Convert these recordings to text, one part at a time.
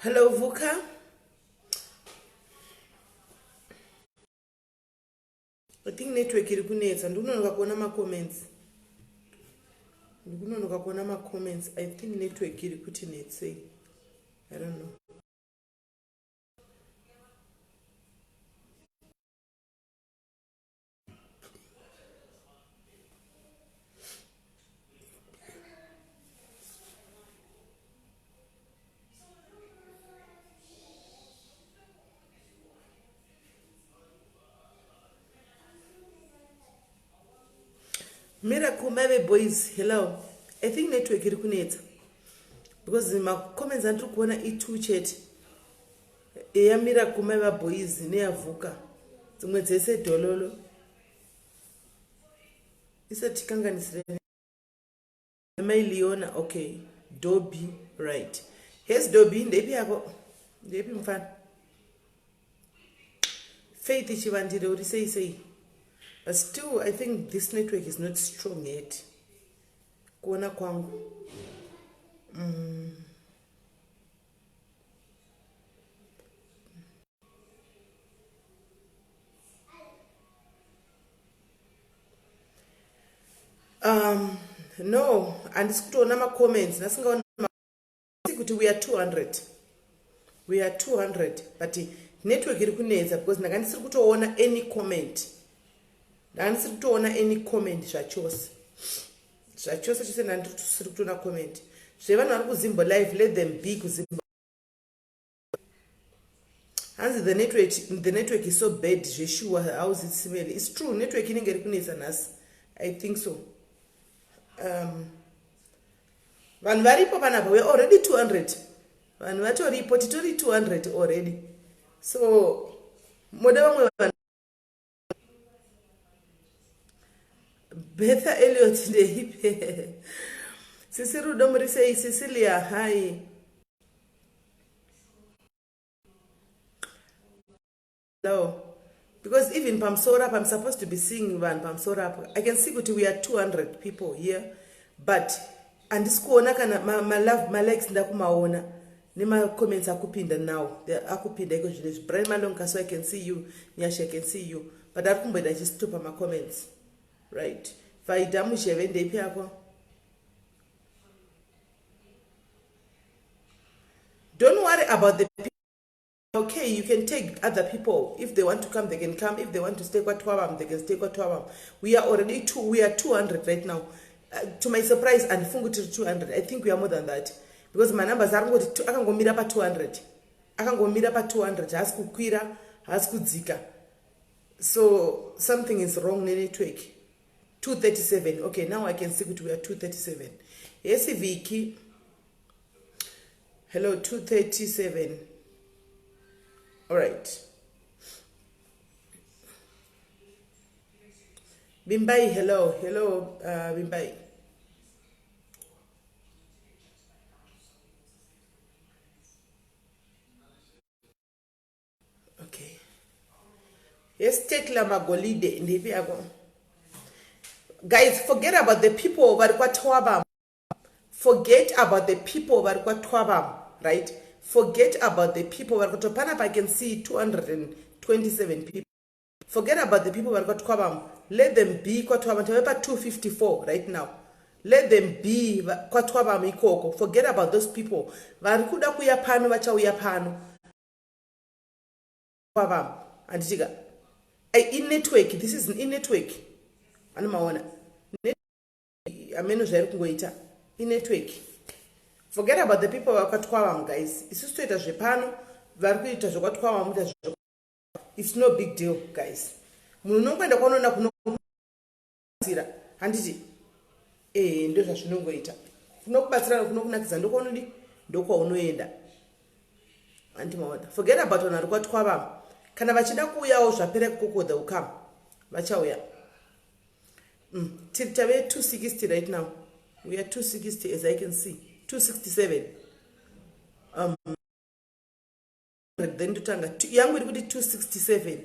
Hello Vuka. I think network iri kunetsa, ndikunonoka kuona macomments. Ndikunonoka kuona macomments. I think network iri kuti netsei. I don't know. Miracle Mave boys, hello. I think network iri kunetsa because macomments andiri kuona i2 chete. Eya Miracle Mave boys neyavhuka dzimwe dzese dololo. Isatikanganisire Mai Leona, okay. Dobby, right. Hes Dobby, ndeipi yako? Ndeipi mfana? Faith Chivandire uri sei sei? But still I think this network is not strong yet. Kuona kwangu. No, handisi kutoona macomments ndasingaona kuti we are 200, we are 200, but network iri kunetsa because ndanga ndisiri kutoona any comment, ndanga ndisiri kutoona any comment zvachose zvachose chose, ndanga ndisiri kutoona comment. Zvevanhu vari kuZimbo live, let them be kuZimbo. Hanzi the network is so bad zveshuwa. How is it smell? It's true, network inenge iri kunetsa nhasi. I think so. Vanhu varipo panapa, we are already 200. Vanhu vatoripo, titori 200 already, so moda vamwe vanhu. Betha Eliot, ndeipe? Sisi Rudo, muri sei? Cecilia, hi. No, because even pamusoro apa I'm supposed to be seeing vanhu pamusoro apa. I can see kuti we are 200 people here, but handisi kuona kana malove, malikes ndakumaona nemacomments akupinda now, akupinda iko zvinezvi. Brian Malonga, so I can see you. Nyasha, I can see you, but ari kumboenda achistopa macomments, right? Vaida Muzheve, ndeipi yako? Don't worry about the, okay, you can take other people. If they want to come, they can come. If they want to stay kwaTwabam, they can stay kwaTwabam. We are already two, we are 200 right now. To my surprise, andifungi tiri 200. I think we are more than that because manumbers ari ngoti akangomira pa200, akangomira pa200, haasi kukwira, haasi kudzika, so something is wrong nenetwork. 237, okay, now I can see kuti we are 237. Yes, Viki, hello. 237, all right. Bimbai, hello, hello, Bimbai. Okay, yes, Tekla Magolide, ndeipi yako? Guys, forget about the people vari kwaTwabam. Forget about the people vari kwaTwabam, right? Forget about the people vari kwaTwabam. Panapa I can see 227 people. Forget about the people vari kwaTwabam, let them be kwaTwabam. Tave pa254 right now. Let them be kwaTwabam ikoko. Forget about those people. Vari kuda kuuya pano vachauya pano Twabam, handitika? Inetwork, this is inetwork. Anomaona ameno zvairi kungoita, inetwork. Forget about the people vakwaTwabam, guys. Isusu toita zvepano, vari kuita zvekwaTwabam ita. It's no big deal, guys. Munhu unongoenda kwaunoona kunobatsira, handiti? Ee, ndo zvazvinongoita. Kunokubatsira, kunokunakidza, ndokwaunodi, ndokwaunoenda, handiti maona? Forget about vanhu vari kwaTwabam. Kana vachida kuuyawo zvapera ikoko, they will come, vachauya. Tiri tave 260 right now. We are 260 as I can see, 267. Then ndotanga yangu iri kuti 267.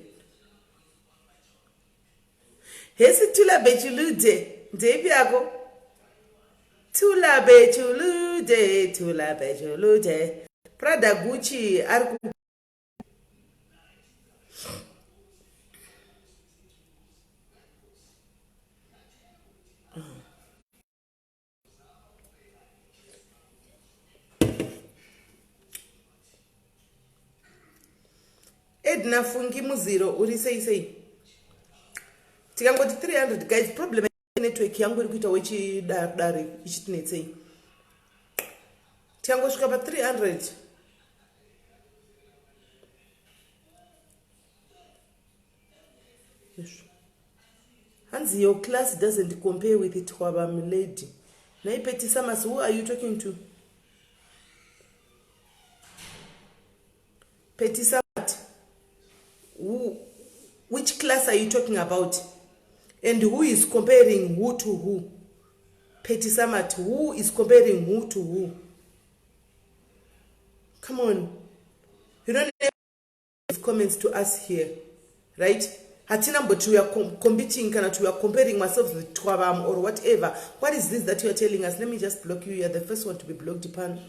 Hesi Tula Bechulude, ndeipi yako? Tula Bechulude, Tula Bechulude. Prada Gucci ari ku Edna Fungi Muziro uri sei sei tikangoti 300 guys problem network yangu iri kuita wechidare ichitinetsei tikangosvika pa 300 Izvo. Hanzi your class doesn't compare with Twaba Milady. Nhai Petty Summers, who are you talking to? Petty Summers, who, which class are you talking about? And who is comparing who to who? Petty Summers, who is comparing who to who? Come on. You don't comments to us here right hatina mboti we are competing kana kuti we are comparing ourselves with twavamu or whatever what is this that you are telling us let me just block you you are the first one to be blocked pano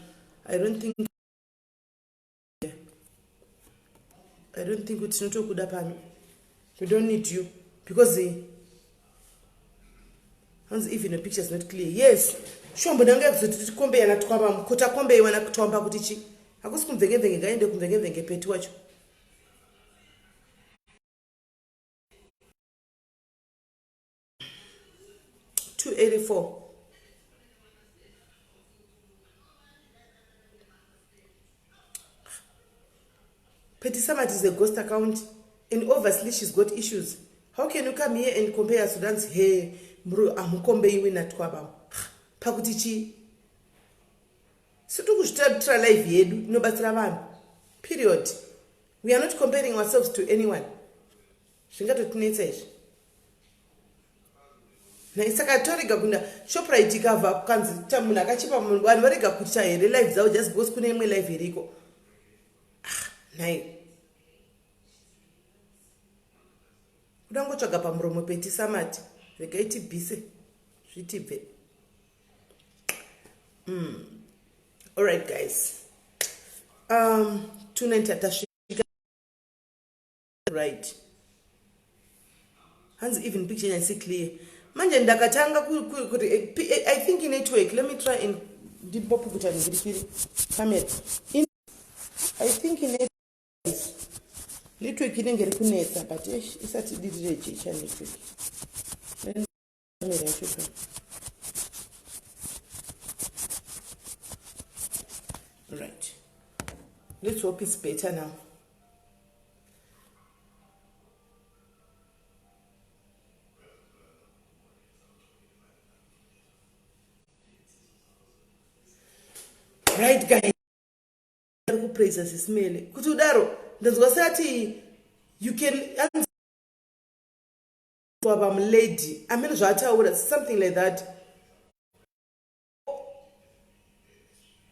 i don't think i don't think kuti tinotokuda pano we don't need you because eh, hanzi even a picture is not clear yes shombo ndanga yakuzoti tikombe yana twamba mukota kombe iwana kutwamba kuti chi hakusi kumvenge-mvenge ngaende kumvenge-mvenge peti wacho 284 Petty Samat is a ghost account and obviously she's got issues. How can you come here and compare Sudan's hair mru amukombe iwe na twaba? Pakuti chi? Situ kuzvitira live yedu inobatsira vanhu. Period. We are not comparing ourselves to anyone. Zvingatotinetsa izvi. Nhai saka torega kuenda Shoprite ikavha kukanzi munhu akachipa vanhu varega kuita here live dzavo just because kune imwe live iriko. Ah, nhai. Kuda ngotsvaga pamuromo petisamati regai tibvise zvitibve. All right guys. 290 tasvika. Right. Hanzi even picture nyasi clear. Manje ndakatanga kuti I think network. Let me try and ndimbopukuta ndiri camera. I think network inenge iri kunetsa but eish isati dirire jecha network. Camera yacho ka. Right. Let's hope it's better now. Right guys, ari kupraisa sisimele kuti udaro ndanzwa seati you can wava mulady amene zvaataura something like that.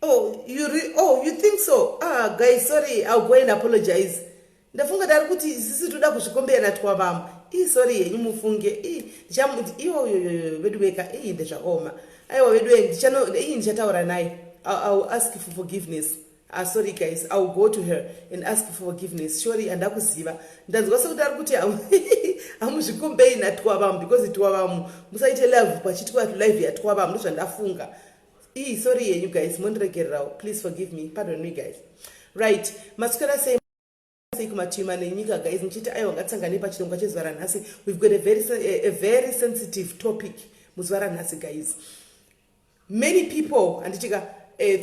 Oh, you re oh, you think so? Ah, guys, sorry, I'll go and apologize. Ndafunga dari kuti sisi toda kuzvikombera twavamwe. Ii sorry yenyu mufunge. Ii ndichamuti iyo yo vedu weka. Ii ndezvakaoma. Aiwa vedu ndichano ii ndichataura naye. I'll ask for forgiveness. Ah, sorry guys, I'll go to her and ask for forgiveness. Sorry, andakuziva. Ndanzwa sekuti ari kuti hamuzvikombei natwavamu because twavamu musaite love pachitwa live yatwavamu ndozvandafunga. Ii sorry yenyu guys, mondiregererawo. Please forgive me. Pardon me guys. Right, maswera sei sei kumativi nenyika guys muchiti aiwa ngatisangane pachirongwa chezuva ranhasi. We've got a very sensitive topic muzuva ranhasi guys. Many people handitika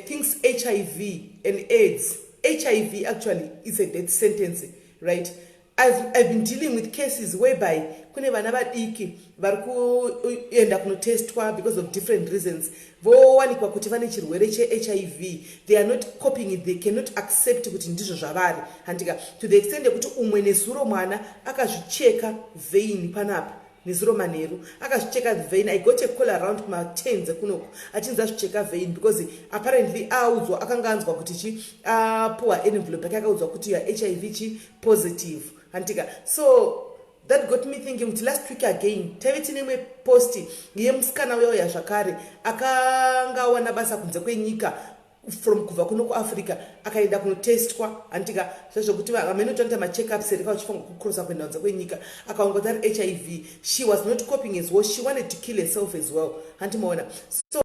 thinks HIV and AIDS, HIV actually is a death sentence, right? I've been dealing with cases whereby kune vana vadiki vari kuenda kunotestwa because of different reasons, vowanikwa kuti vane chirwere cheHIV. They are not coping it, they cannot accept kuti ndizvo zvavari handika, to the extent yekuti umwe nezuro mwana akazvicheka vein panapa nezuro manheru akazvicheka vein. I got a call around kuma10 dzekunoku achinzi azvicheka vein because apparently audzwa akanga anzwa kuti chi apuwa envelope yake akaudzwa kuti ya HIV chi positive handika. So that got me thinking kuti last week again taive tine imwe post yemusikana uya uya zvakare akanga awana basa kunze kwenyika. From kubva kuno kuAfrica akaenda kunotestwa, handitika? Zvezvokuti vamene tonoita macheckups here kauchifanirwa kucrossa kuenda kunze kwenyika, akaonga kuti ari HIV. She was not coping as well. She wanted to kill herself as well, handimaona? So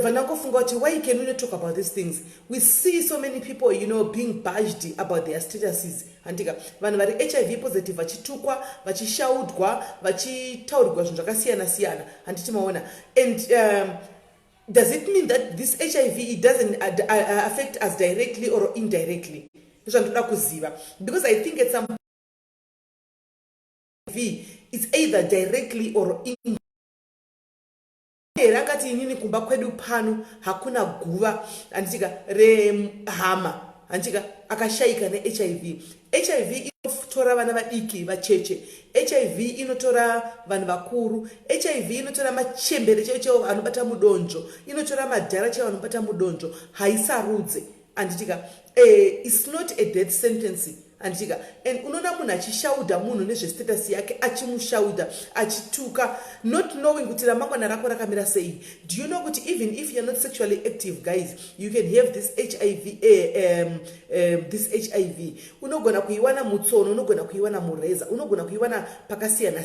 bva ndangofunga kuti why can we not talk about these things? We see so many people being bashed about their statuses, handika? Vanhu vari HIV positive vachitukwa, vachishaudwa, vachitaurirwa zvinhu zvakasiyana siyana, handiti maona? And does it mean that this HIV, it doesn't affect us directly or indirectly? Ndozvandoda kuziva, because I think at some v it's either directly or in here. Akati, "Inini kumba kwedu pano hakuna guva, handitika, rehama, handitika, akashayika neHIV." HIV inotora vana vadiki vacheche, HIV inotora vanhu vakuru, HIV inotora machembere chaivo chaivo anobata mudonzvo, inotora madhara chaivo anobata mudonzvo. Haisarudze, handitika? It's not a death sentence, handitika? And unoona munhu achishaudha munhu nezvestatus yake, achimushaudha, achituka, not knowing kuti ramangwana rako rakamira sei. Do you know kuti even if you're not sexually active, guys, you can have this HIV? This HIV unogona kuiwana mutsono, unogona kuiwana mureza, unogona kuiwana pakasiyana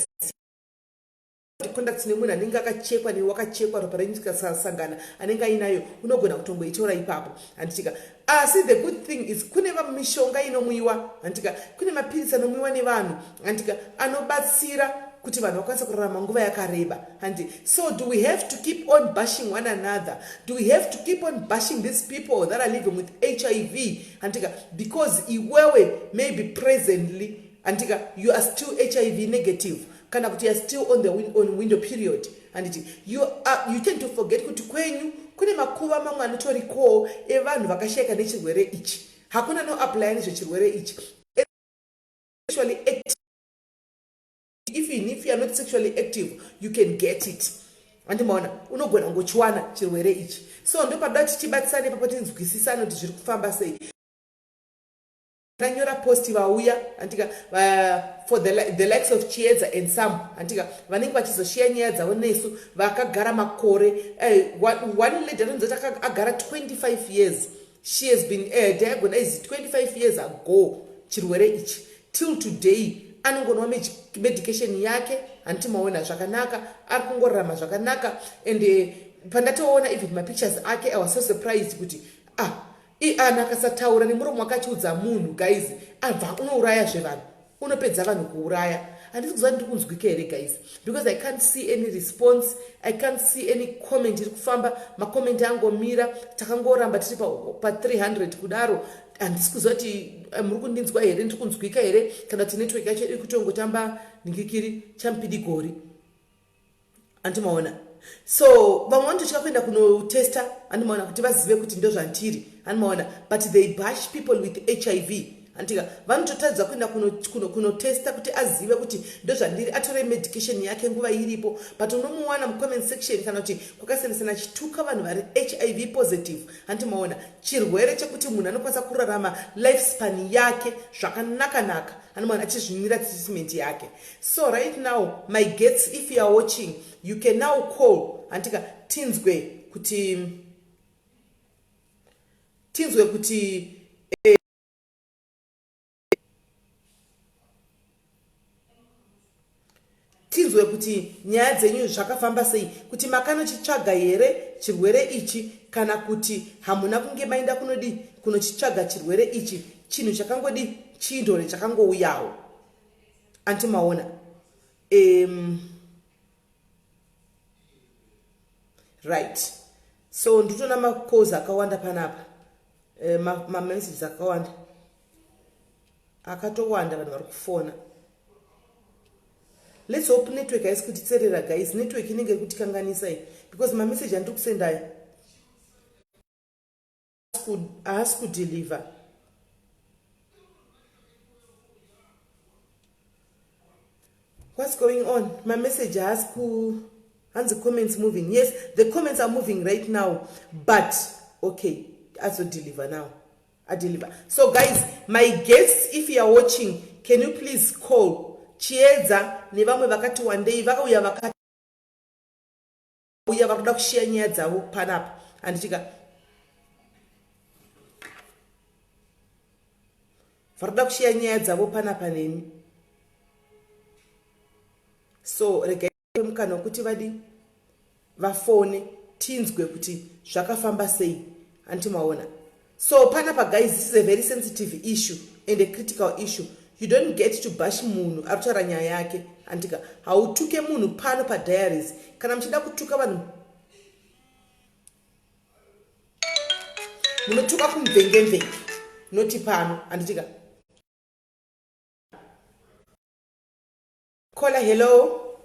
contact nemunhu anenge akachekwa newe, wakachekwa, ropa renyu rikasangana, anenge ainayo, unogona kutongoitora ipapo, handitika? Asi the good thing is kune mishonga inomwiwa, handitika? Kune mapiritsi anomwiwa nevanhu, handitika, anobatsira kuti vanhu vakwanise kurarama nguva yakareba, handi? So do we have to keep on bashing one another? Do we have to keep on bashing these people that are living with HIV, handitika? Because iwewe maybe presently, handitika, you are still HIV negative, kana kuti you are still on window period, handiti? You tend to forget kuti kwenyu kune makuva mamwe anotorikowo evanhu vakashayika nechirwere ichi. Hakuna noapplya nezvechirwere ichi. Sexually active, even if you are not sexually active, you can get it, handimaona? Unogona kungochiwana chirwere ichi. So ndopada kuti tibatsisane ipapo, tinzwisisane kuti zviri kufamba sei. Ndanyora post, vauya, handika, for the likes of Chiedza and some, handika, vanenge vachizoshiya nyaya dzavo nesu, vakagara makore. One lady anonzi kuti agara 25 years. She has been diagnosed 25 years ago chirwere ichi. Till today anongonwa medication yake, handiti maona? Zvakanaka, ari kungorarama zvakanaka. And pandatoona even mapictures ake, I was so surprised kuti, ah, anhu akasataura nemuromo wakachiudza munhu, guys, abva unourayazve vanhu, unopedza vanhu kuuraya. Handisi kuziva ndiri kunzwika here, guys, because I can't see any response, I can't see any comment iri kufamba. Macomments angomira, takangoramba tiri pa300 kudaro. Handisi kuziva kuti muri kundinzwa here, ndiri kunzwika here, kana kuti network yacho iri kutongotamba nhingikiri chamupidigori, handimaona? So vamwe vanototya kuenda kunotesta, handimaona, kuti vazive kuti ndo zvandiri, handimaona? But they bash people with HIV, handika? Vanototadza kuenda kunotesta kuti azive kuti ndo zvandiri, atore medication yake nguva iripo. But unomuwana mucomment section kana kuti kwakasiyana-siyana achituka vanhu vari HIV positive, handimaona? Chirwere chekuti munhu anokwanisa kurarama lifespan yake zvakanaka-naka, handimaona, achizvinwira treatment yake. So right now, my guests, if you are watching, you can now call, handika, tinzwe kuti nyaya dzenyu zvakafamba sei, kuti makanochitsvaga here chirwere ichi, kana kuti hamuna kunge maenda kunodi kunochitsvaga chirwere ichi. Chinhu chakangodi chindore chakangouyawo, antimaona? Right, so nditoona macalls akawanda panapa, mamessages akawanda, akatowanda, vanhu vari kufona. Let's hope network haisi kutitserera, guys. Network inenge iri kutikanganisa iyi, because mameseji andiri kusendaya haasi kudeliver. What's going on? Mameseji haasi ku, hanzi comments moving. Yes, the comments are moving right now, but okay, azodeliver now, adeliver. So guys, my guests, if you are watching, can you please call? Chiedza nevamwe vakati wandei vakauya, vakauya vari kuda kushiya nyaya dzavo panapa, handitika? Vari kuda kushiya nyaya dzavo panapa nemi. So regai mukana wekuti vadi vafone tinzwe kuti zvakafamba sei hanti maona. So panapa guys, this is a very sensitive issue and a critical issue. You don't get to bash munhu ari kutaura nyaya yake handika. Hautuke munhu pano padiaries. Kana muchida kutuka vanhu munotuka kumvenge-mvenge noti pano handitika. Caller, hello.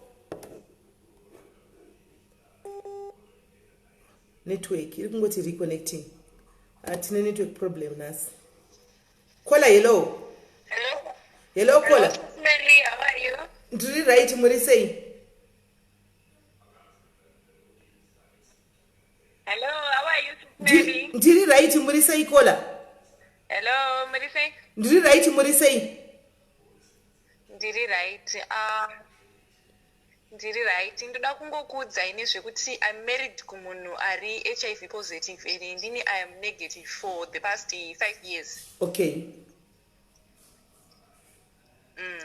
Network iri kungoti reconnecting. Ah, tine network problem nhasi. Caller, hello. Hello. Hello caller. Hello, Mary, how are you? Ndiri right, muri sei? Hello, how are you, Mary? Ndiri right, muri sei caller? Hello, muri sei? Ndiri right, muri sei? Ndiri right. Ndiri right. Ndoda kungokuudzai nezvekuti I'm married kumunhu ari HIV positive and ndini I am negative for the past 5 years. Okay.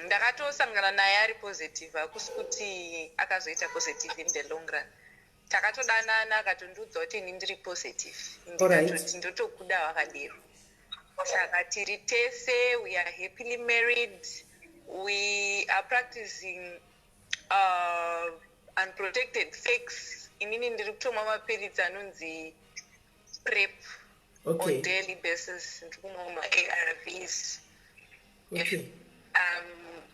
Ndakatosangana naye ari positive, hakusi kuti akazoita positive in the long run. Takatodanana akatondiudza kuti ini ndiri positive. Ndikatoti ndotokuda wakadero. Saka tiri tese, we are happily married. We are practicing unprotected sex. Inini ndiri kutomwa mapiritsi anonzi PrEP on daily basis. Ndiri kumwa ma-ARVs. Okay.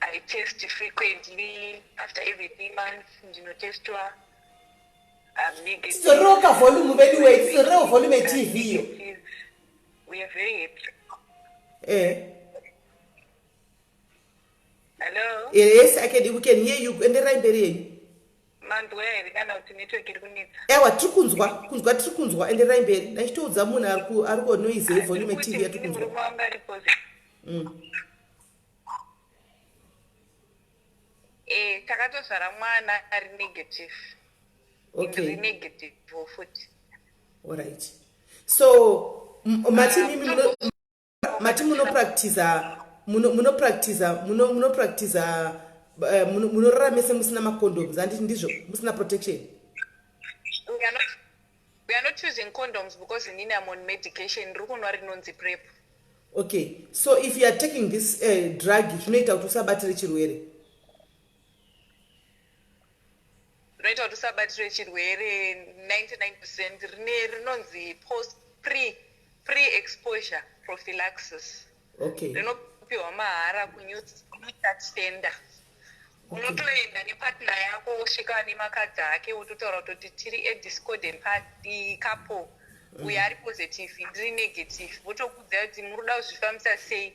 I test frequently after every 3 months. Ndinotestwa. Tizorewo volume vedu wei, tizorewo volume yeTV iyo. We are very happy. Eh. Hello? Yes, I can, we can hear you. Enderai mberi yenyu. Manzwa here kana kuti network iri kunetsa? Ewa, tiri kunzwa, kunzwa tiri kunzwa. Enderai mberi. Ndachitoudza munhu ari ku noise yevolume TV yatiri kunzwa. Murume wangu ari positive. Takatozvara mwana ari negative. Okay. Ndiri negative futi. All right. So mati mimi mati munopractiza munopractiza munopractiza munorara mese musina macondoms, handiti ndizvo, musina protection? We are not using condoms because inini I'm on medication. Ndiri kunwa rinonzi PrEP. Okay, so if you are taking this drug, zvinoita kuti usabatire chirwere? Zvinoita kuti usabatire chirwere 99%. Rine rinonzi post pre exposure prophylaxis. Okay. Rinopiwa mahara kuNew Start Center. Unotoenda nepartner yako, wosvika nemakadzi ake, wototaura kutoti tiri a discordant party couple, uyo ari positive, ndiri negative, votokuudzai kuti muri kuda kuzvifambisa sei,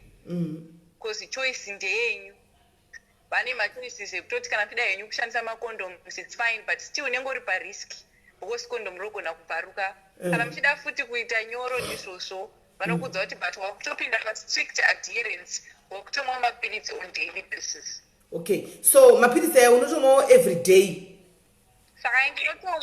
because choice ndeyenyu. Vane machoices ekutoti kana muchida henyu kushandisa macondoms, it's fine, but still unenge uri parisk because condom rinogona kubvaruka. Kana muchida futi kuita nyoro, ndizvozvo vanokuudza kuti, but wakutopinda pastrict adherence, wakutomwa mapiritsi on daily basis. Okay, so mapiritsi aya unotomwawo every day? Saka ndinoto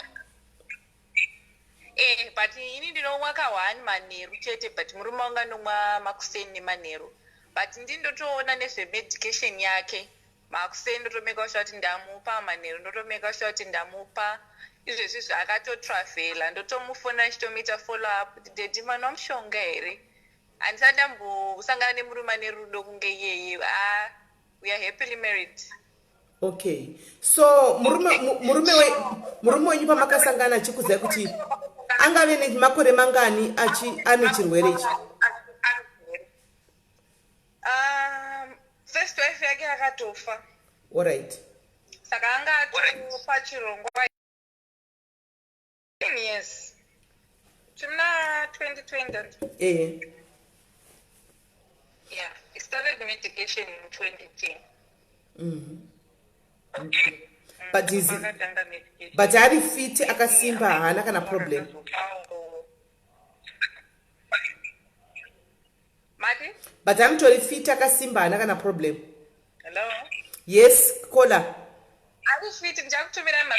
but ini ndinomwa ka1 manheru chete, but murume wangu anomwa makuseni nemanheru, but ndi ndotoona nezvemedication yake. Makuseni ndotomeka sure kuti ndamupa, manheru ndotomeka sure kuti ndamupa. Izvezvi zvaakatotravhela, ndotomufonera ndichitomuita follow up kuti, "Daddy, manwa mushonga here?" Handisati ndambosangana nemurume ane rudo kunge iyeye. Ah, we are happily married. Okay, so murume wenyu pamakasangana achikuziva kuti angave nemakore mangani achi ane chirwere ichi? First wife yake akatofa. Alright. Saka anga atopa chirongwa 10 years, timuna 2020. Yeah, he started medication in 2010. But is Akatanga medication. But ari fit, akasimba, haana kana problem? Mati? But amutori fit, akasimba, haana kana problem? Hello? Yes, caller. Ari fit, ndichakutumira ma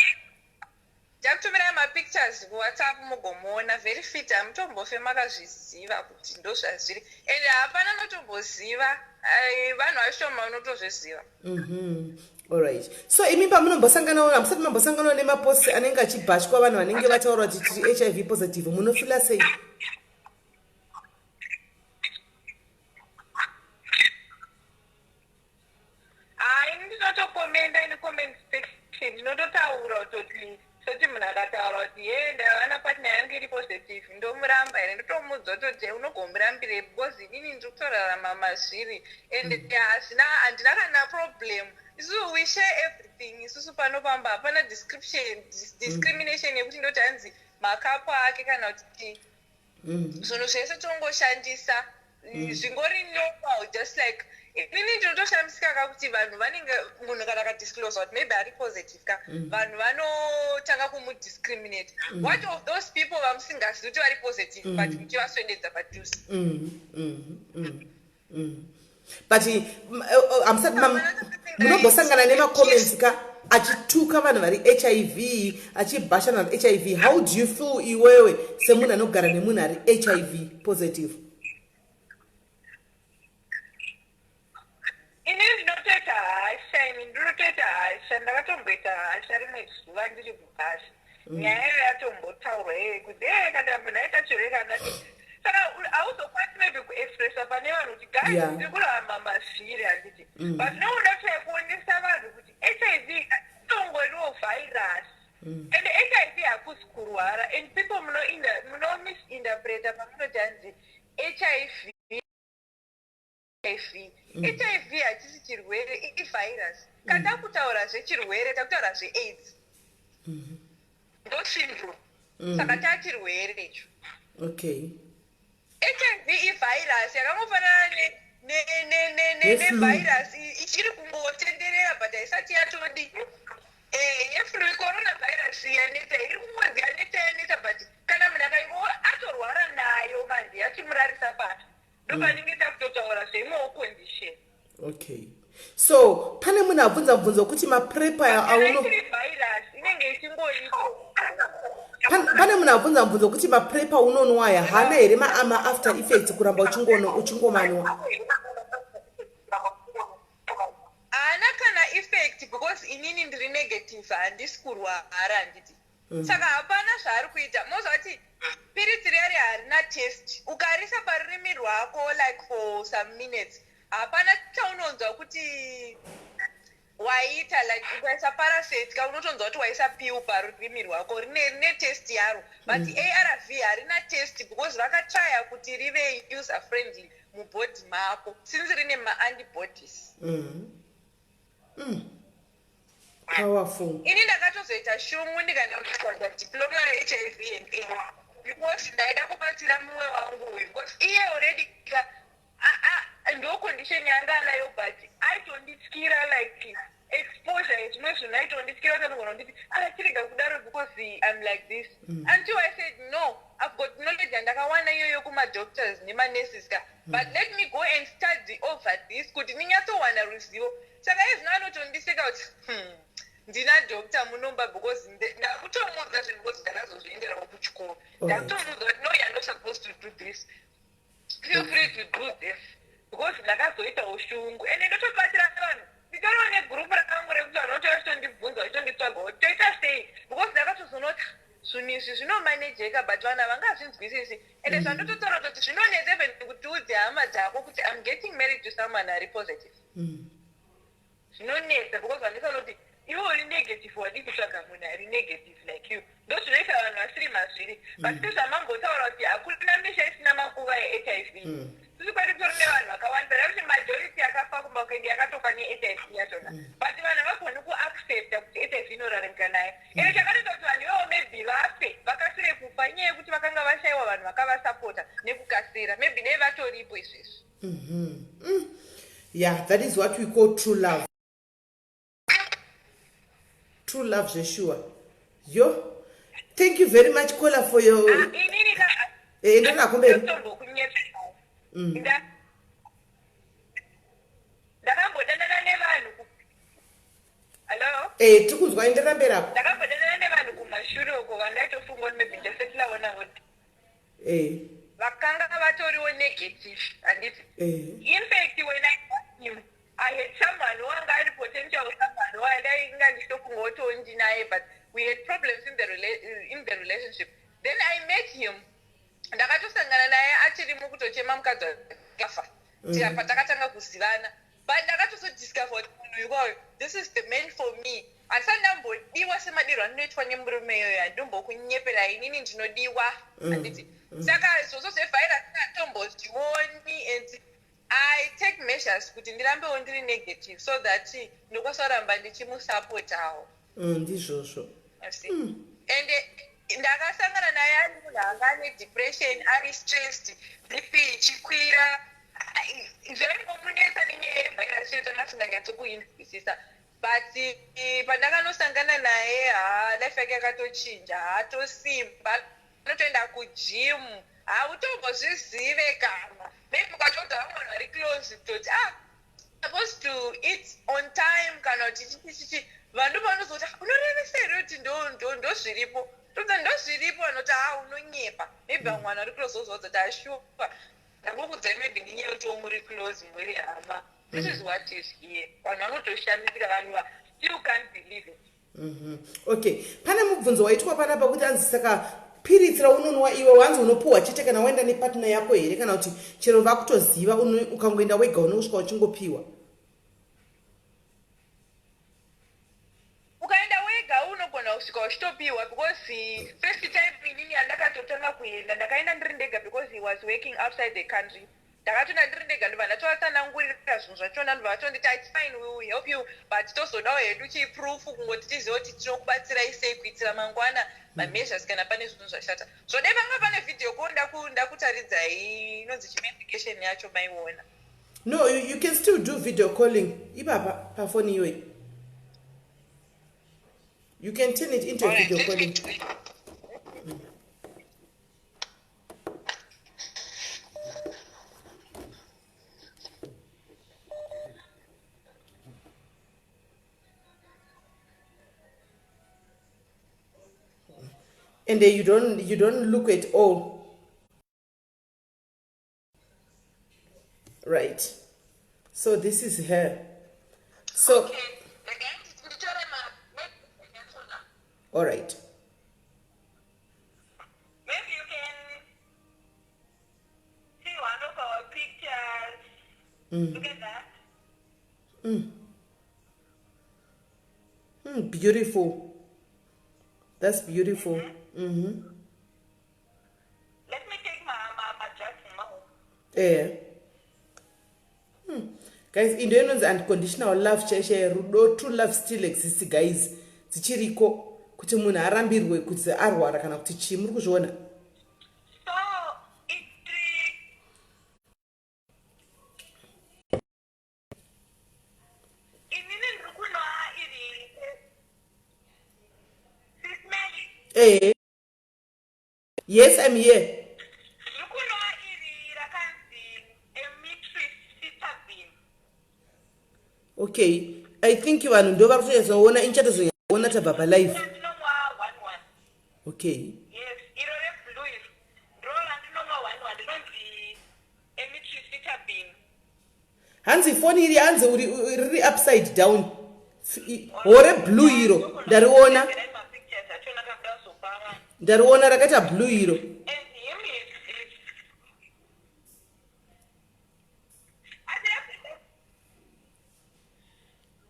Ndichakutumirai mapictures kuWhatsApp mugomuona very fit hamutombofe makazviziva kuti ndozvazviri and hapana anotomboziva vanhu vashoma vanotozviziva. Alright, so imi pamunombosanganawo, hamusati mambosanganawo nemaposts anenge achibhashwa vanhu vanenge vataura kuti tiri HIV positive, munofila sei? Hai, ndinotokomenda in comment section, ndinototaura kutoti soti munhu akataura kuti ye ndavana partner yangu iri positive, ndomuramba here? Ndotomudza kutoti unogomurambirei, because inini ndiri kutorarama mazviri and hazvina, handina kana problem. Isusu we share everything. Isusu pano pamba hapana description discrimination yekuti ndoti hanzi makapo ake kana kuti zvinhu zvese tongoshandisa zvingori normal. Just like inini ndinotoshamisika ka kuti vanhu vanenge, munhu kana akadisclose kuti maybe ari positive ka, vanhu vanotanga kumudiscriminate. What of those people vamusingazivi kuti vari positive but muchivaswededza padhuze? But hamusati munombosangana nemacomments ka achituka vanhu vari HIV, achibhasha vanhu HIV? How do you feel iwewe semunhu anogara nemunhu ari HIV positive? Ini ndinotoita hasha, ini ndinotoita hasha. Ndakatomboita hasha rimwe zuva ndiri kubhasi, nyaya iyo yatombotaurwa iyoyo kuti e kana munhu aita chirwere kana saka hauzokwanisi maybe kuexpressa pane vanhu kuti guys, ndiri kurarama mazviri, handiti? But nokuda kuya kuonesa vanhu kuti HIV itongoriwo virus and HIV hakusi kurwara and people munomisinterpreta pamunoti hanzi HIV HIV. HIV hachisi chirwere, ivirus. Kana takutaura zvechirwere, takutaura zveAIDS, ndo syndrome, saka tachirwere icho. HIV ivirus yakangofanana Neflu. Nevirus ichiri kungotenderera but haisati yatodi yeflu. Coronavirus yaneta, iri kungonzi yaneta, yaneta, but kana munhu akaingo atorwara nayo manje yachimurarisa pasi, ndopanenge takutotaura zveimwewo condition. Okay, so pane munhu abvunza mubvunzo wekuti maPrEP Kana auno ichiri virus inenge ichingoripo. Pane munhu abvunza mubvunzo wekuti maPrEP aunonwa aya haana here maafter effects kuramba uchingomanwa? Haana kana effect because inini ndiri negative, handisi kurwara, handiti? Saka hapana zvaari kuita. Moziva kuti piritsi riya riya harina test. Ukarisa parurimi rwako like for some minutes, hapana chaunonzwa kuti waita. Like ukaisa Paracet ka, unotonzwa kuti waisa pill parurimi rwako, rine test yaro, but ARV harina test because vakatraya kuti rive user friendly mubody mako since rine maantibodies. Powerful. Ini ndakatozoita shungu ndikaenda kutsvaga diploma yeHIV and AIDS because ndaida kubatsira mumwe wangu uyu, because iye already ka ndo condition yanga anayo, but aitondityira like exposure yezvimwe zvinhu, aitondityira kuti anogona kunditi achirega kudaro because I'm like this, until I said, "No, I've got knowledge yandakawana iyoyo kumadoctors nemanurses ka, but let me go and study over this kuti ndinyatsowana ruzivo." Saka izvino anotondiseka kuti, ndina doctor munomba," because ndakutomuudza zvinhu because ndakazozvienderawo kuchikoro. Ndakutomuudza kuti, "No, you're not supposed to do this, feel free to do this," because ndakazoitawo shungu ende ndotobatsira vanhu. Nditoriwo negurupu rangu rekuti vanhu vanotoya vachitondibvunza, vachitonditsvagawo toita sei, because ndakatozoona kuti zvinhu izvi zvinomanejeka, but vanhu havangazvinzwisisi. Ende zvandototaura kutoti zvinonetsa even kuti udze hama dzako kuti I'm getting married to someone ari positive. Zvinonetsa because vanhu vanoti iwe uri negative, wadii kutsvaga munhu ari negative like you? Ndo zvinoita vanhu vasiri mazviri. But sezvamambotaura kuti hakuna misha isina makuva eHIV, sisi kwedu tori nevanhu vakawanda, nekuti majority yakafa kumba kwedu yakatofa neHIV yachona, but vanhu havagoni kuaccepta kuti HIV inoraramika nayo. Ende chakatoita kuti vanhu ivavo maybe vafe, vakasire kufa, inyaya yekuti vakanga vashayiwa vanhu vakavasapota nekukasira. Maybe dei vatoripo izvezvi. Yeah, that is what we call true love, true love zvesure. Yo, thank you very much, caller, for your Ah, inini ka Enderera kumberi. Ndotombokunyepera. Ndakambodanana nevanhu. Hallo? Tiri kunzwa, enderera mberi apo. Ndakambodanana nevanhu. Kumashure uko vandaitofunga kuti maybe ndichasettle navo. Eh. Vakanga vatoriwo negative, handiti? Eh. In fact, when I got him, I had someone wanga ari potential, someone wandainga ndichitofunga kutiwo ndinaye, but we had problems in the relationship. Then I met him, ndakatosangana naye achiri mukutochema mukadzi wakafa. Tikabva takatanga kuzivana, but ndakatozodiscover kuti munhu ikwayo, this is the man for me. Handisati ndambodiwa semadirwo andinoitwa nemurume iyoyo. Handimbokunyepera, inini ndinodiwa, handiti? Saka izvozvo zvevirus ndatombozvioni, and I take measures kuti ndirambewo ndiri negative so that ndokwanisa kuramba ndichimusapotawo. Ndizvozvo. You see? And ndakasangana naye ari munhu anga ane depression, ari stressed, BP ichikwira. Zvaingomunetsa nenyaya yevirus iyo tanga tisinganyatsokuinzwisisa, but pandakanosangana naye, ha, life yake yakatochinja. Haatosimba, anotoenda kugym. Hautombozvizive kana maybe ukatoudza vamwe vanhu vari close kutoti, "Ah, supposed to eat on time," kana kuti chichi chichi, vanhu vanozoti, "Ah, unorevesa here kuti ndozviripo?" Toza ndozviripo, vanoti, "Ha, unonyepa." Maybe vamwe vanhu vari close vozoudza kuti, "Ashuwa, ndakukudzai." Maybe nenyaya yekuti muri close, muri hama. This is what is here. Vanhu vanotoshamisika, vanhu still can't believe it. Okay, pane mubvunzo waitwa panapa kuti anzi, saka piritsi raunonwa iwe, wanzi unopuhwa chete kana waenda nepartner yako here, kana kuti chero vakutoziva, ukangoenda wega unosvika uchingopiwa? Ukaenda wega unogona kusvika uchitopiwa, because first time inini yandakatotanga kuenda, ndakaenda ndiri ndega because he was working outside the country. Ndakatoenda ndiri ndega, ndobva ndatovatsanangurira zvinhu zvachona, ndobva vatonditi, "It's fine, we will help you, but tozodawo hedu chiproof kungoti tizive kuti tinokubatsirai sei kuitira mangwana mameasures kana pane zvinhu zvashata." Zvode panga pane video ko ndakutaridzai inonzi chimedication yacho, maiona. No, you can still do video calling ipapa pafoni iyoyi. You can turn it into a Alright, video let me calling. Do it. And you don't look at all right. So this is her, so Okay, regai nditore All right. Maybe you can see one of our pictures. Look at that. Beautiful, that's beautiful. Let me take my drugs now. Eh, Guys, into inonzi unconditional love chaichai, rudo, true love still exists, guys. Dzichiriko kuti munhu arambirwe kuti arwara kana kuti chii, muri kuzviona? So it inini ndiri kunwa iri, Sis Melly. Eh, yes, I'm here. Ndiri kunwa iri rakanzi emictricitabine. Okay, I think vanhu ndo vari kutonyatsoona, ichatozonyaona tabva palive. Ndinomwa one one. Okay. Yes, iro reblue iri ndiro randinomwa one one, rinonzi emictricitabine. Hanzi foni iri, hanzi riri upside down. Hore blue iro ndariona. Mapictures achona kakuda kuzopa vanhu. Ndariona rakaita blue iro. And him is Ati-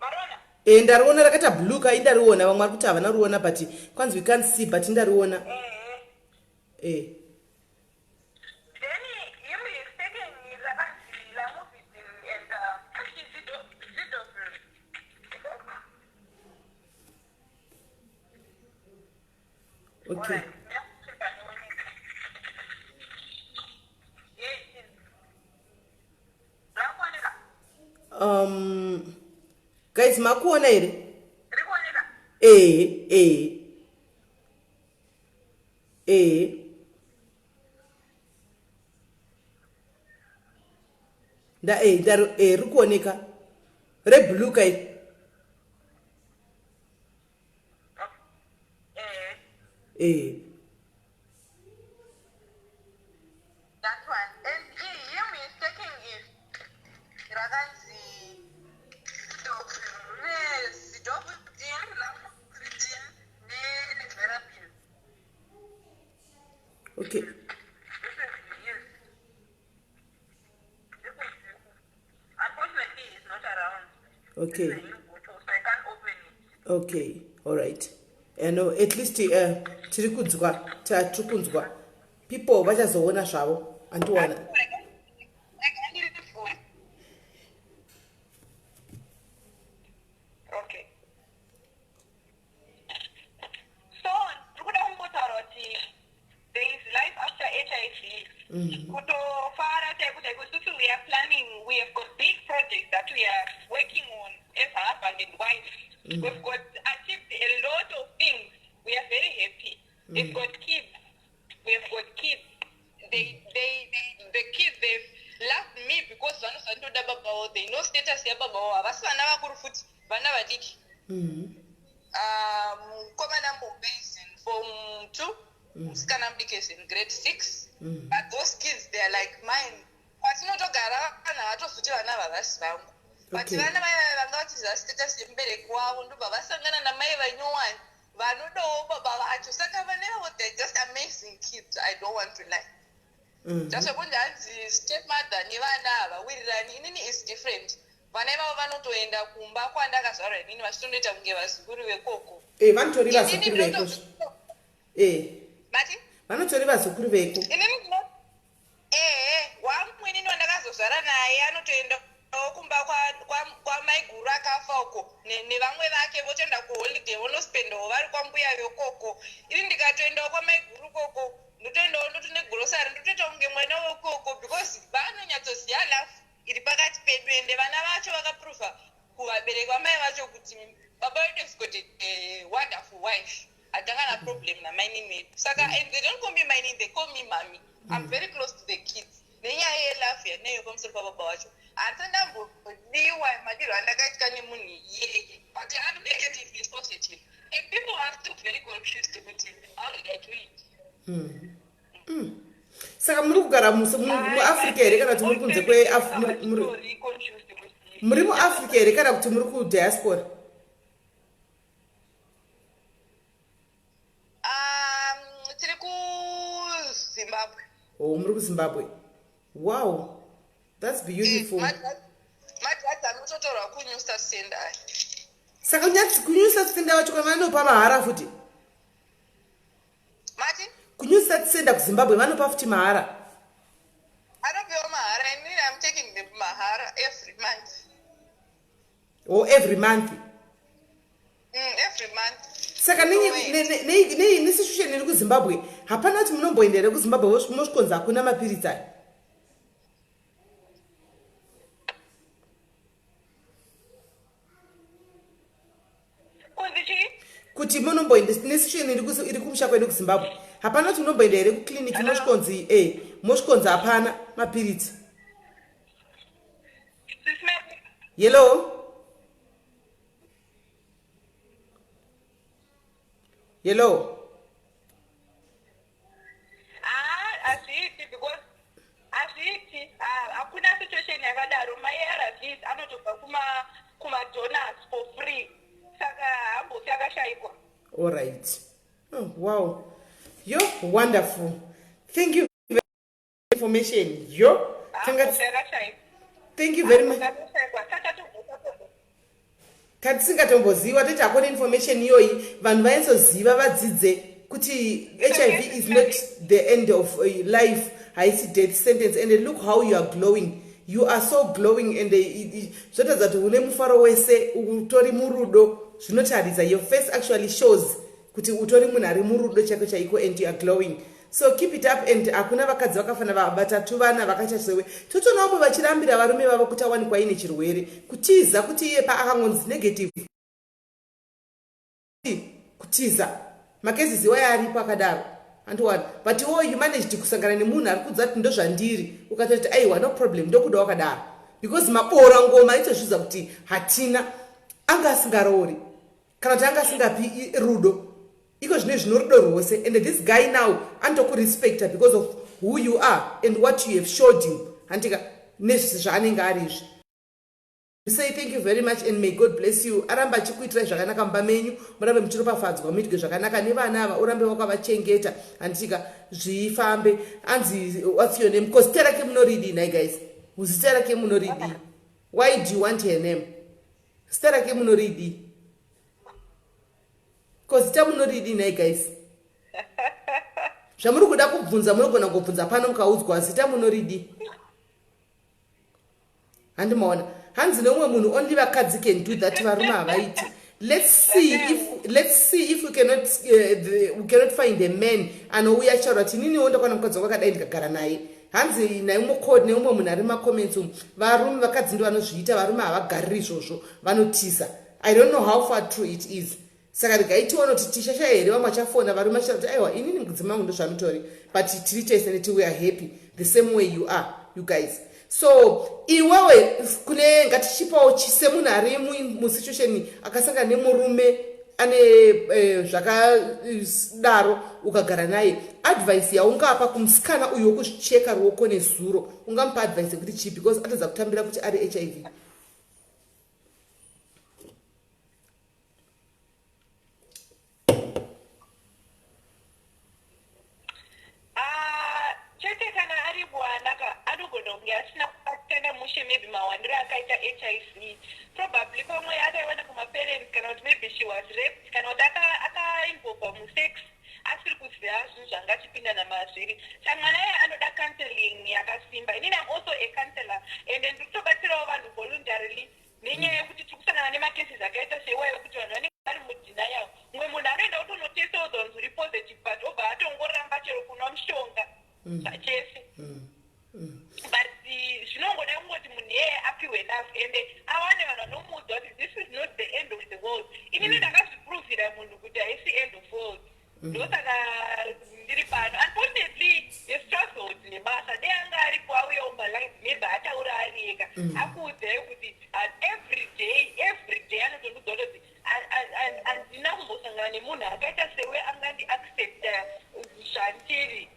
Marona. E, ndariona rakaita blue kai, ndariona. Vamwe vari kuti havana ruona, but kwanzi we can't see, but ndariona. Eh. E. Then him is taking rakanzi lamivudine and zidovir. Okay. Alright. Yes. Rakuoneka. Guys, makuona here? Rikuoneka. E, nda e ndari e, riri kuoneka reblue kai. Eh. Eh. That one. And he, him is taking it. Rakanzi zidobudin, lamotrigine, ne-nevirapine. Okay. This is his. This is his. Unfortunately, he's not around. Okay. It's a new bottle, so I can't open it. Okay. All right. And no, at least tiri kunzwa, tiri kunzwa. People vachazoona zvavo. Andiwana. Okay. So, ndikuda kungotaura kuti there is life after HIV. Kutofara chaiko chaiko isusu we are planning, we have got big projects that we are working on as husband and wife. We've got achieved a lot of things. We are very happy. We've got kids. We've got kids. They, the kids, they've loved me because vanozvandoda baba vavo. They know status yababa vavo. Havasi vana vakuru futi, vana vadiki. Mukomana muhombe is in form 2, musikana mudiki is in grade 6, but those kids, they are like mine. Kwatinotogara vanhu havatozoti vana havasi vangu, but vana vaya vanga vachiziva status yemubereki wavo, ndobva vasangana namai vanyowani vanodawo baba vacho. Saka vana ivavo, they're just amazing kids, I don't want to lie. Zvazvekunzi hanzi stepmother nevana havawirirani, inini is different. Vana ivavo vanotoenda kumba kwandakazvarwa inini, vachitondoita kunge vazukuru vekoko. Eh, vanotori vazukuru veko. Eh. Mati? Vanotori vazukuru veko. Inini ndino ehe, wangu inini wandakazozvara naye anotoendawo kumba kwamaiguru akafa uko nevamwe vake, votoenda kuholiday, vonospendawo vari kwambuya vekoko. Ini ndikatoendawo kwamaiguru koko, ndotoendawo ndotone grocery, ndotoita kunge mwana wekoko, because vanonyatsoziva love iri pakati pedu. Ende vana vacho vakaprova kuvabereki vamai vacho kuti baba vedu has got a wonderful wife, hatanga na problem namainini vedu. Saka, and they don't call me mainini, they call me mummy. I'm very close to the kids nenyaya yelove yaneyo pamusoro pababa vacho. Handisandambodiwa madirwo andakaitwa nemunhu iyeye, but I'm negative is positive, and people are still very confused kuti how did I do it. Saka muri kugara muAfrica here kana kuti muri kunze kwe Very confused kuti muri muAfrica here kana kuti muri kudiaspora? Tiri kuZimbabwe. Oh, muri kuZimbabwe. Wow, that's beautiful. Madrugs anototorwa kuNew Start Center. Saka kuNew Start Center vacho vanopa mahara futi? Mati? KuNew Start Center kuZimbabwe vanopa futi mahara? Anopiwa mahara. Inini I'm taking the mahara every month. Oh, every month? Every month. Saka nesituation iri kuZimbabwe, hapana kuti munomboenda here kuZimbabwe mosvikonzi hakuna mapiritsi aya? Kunzi chii? Kuti munomboenda nesituation iri kumusha kwedu kuZimbabwe, hapana kuti munomboenda here kukliniki mosvikonzi mosvikonzi hapana mapiritsi? Sis Mary? Hello, hello. Ah, hazviiti, because hazviiti. Ah, hakuna situation yakadaro. MaARVs anotobva kumadonors for free, saka hambofi akashayikwa. All right. Oh, wow, yo, wonderful. Thank you very information yo. Hambofi akashayikwa. Thank you very much. Akashayikwa saka. Tatisingatomboziva, toti hakuna information iyoyi. Vanhu vanyatsoziva, vadzidze kuti HIV is not the end of life, haisi death sentence. And look how you are glowing, you are so glowing, and zvotaridza kuti une mufaro wese, utori murudo. Zvinotaridza, your face actually shows kuti utori munhu ari murudo chaiko chaiko, and you are glowing. So keep it up. And hakuna vakadzi vakafana vatatu vana vakaita sewe. Totoona vamwe vachirambira varume vavo kuti awanikwa aine chirwere, kutiza kuti iye paakangonzi negative, kutiza. Macases iwayo aripo akadaro, andiwana. But iwo you managed kusangana nemunhu ari kudza kuti ndozvandiri, ukatoti aiwa, no problem, ndokuda wakadaro, because mabora ngoma aitozvidza kuti hatina anga asingaroori kana kuti anga asingapi rudo. Iko zvino zvino rudo rwose, and this guy now anotokurespecta because of who you are and what you have showed him, handika, nezvese zvaanenge ari izvi. Say thank you very much and may God bless you. Aramba achikuitirai zvakanaka mumba menyu, murambe muchiropafadzwa, muitwe zvakanaka nevana ava, urambe wakavachengeta, handitika, zvifambe. Anzi what's your name? Cause zita rake munoridii nhai guys? Zita rake munoridii? Why do you want her name? Zita rake munoridii? Ko zita munoridii nhai guys? Zvamuri kuda kubvunza munogona kubvunza pano mukaudzwa zita munoridii. Handimaona hanzi neumwe munhu, only vakadzi can do that, varume havaiti. Let's see if we cannot find a man anouya achitaura kuti ininiwo ndakaona mukadzi wangu akadai, ndikagara naye. Hanzi naimwe neumwe munhu ari macomments umu, varume, vakadzi ndo vanozviita, varume havagariri izvozvo, vanotisa. I don't know how far true it is. Saka regai tione kuti tishashaya here vamwe vachafona, varume vachitaura kuti aiwa, inini mudzimai wangu ndozvanotori, but tiri tese neti we are happy the same way you are, you guys. So iwewe kune ngatichipawo semunhu ari musituation akasangana nemurume ane zvakadaro, ukagara naye, advice yaungapa kumusikana uyu wekuzvicheka ruoko nezuro, ungamupa advice yekuti chii, because atadza kutambira kuti ari HIV? Ah, chete kana ari mwana ka, anogona kunge asina kubatikana mushe, maybe mawandiro akaita HIV. Probably pamwe akaiwana kumaparents, kana kuti maybe she was raped, kana kuti akainvolva musex asiri kuziva zvinhu zvanga achipindana mazviri. Saka mwana iye anoda counseling yakasimba. Inini am also a counselor and ndiri kutobatsirawo vanhu voluntarily nenyaya yekuti tiri kusangana nemacases akaita seiwayo, ekuti vanhu vanenge vari mudenial. Mumwe munhu anoenda kutonotesta ozonzi uri positive, but obva atongoramba chero kunwa mushonga zvachese. But zvinongoda kungoti munhu iyeye apiwe enough ende awane vanhu vanomuudza kuti this is not the end of the world. Inini ndakazviprovhira munhu kuti haisi end of world, ndosaka ndiri pano. Unfortunately he struggled nebasa. Dei anga aripo, auyawo malive, maybe ataura ari ega, akuudzai kuti every day, every day anotondiudza kutoti handina kumbosangana nemunhu akaita sewe angandiaccepta zvandiri.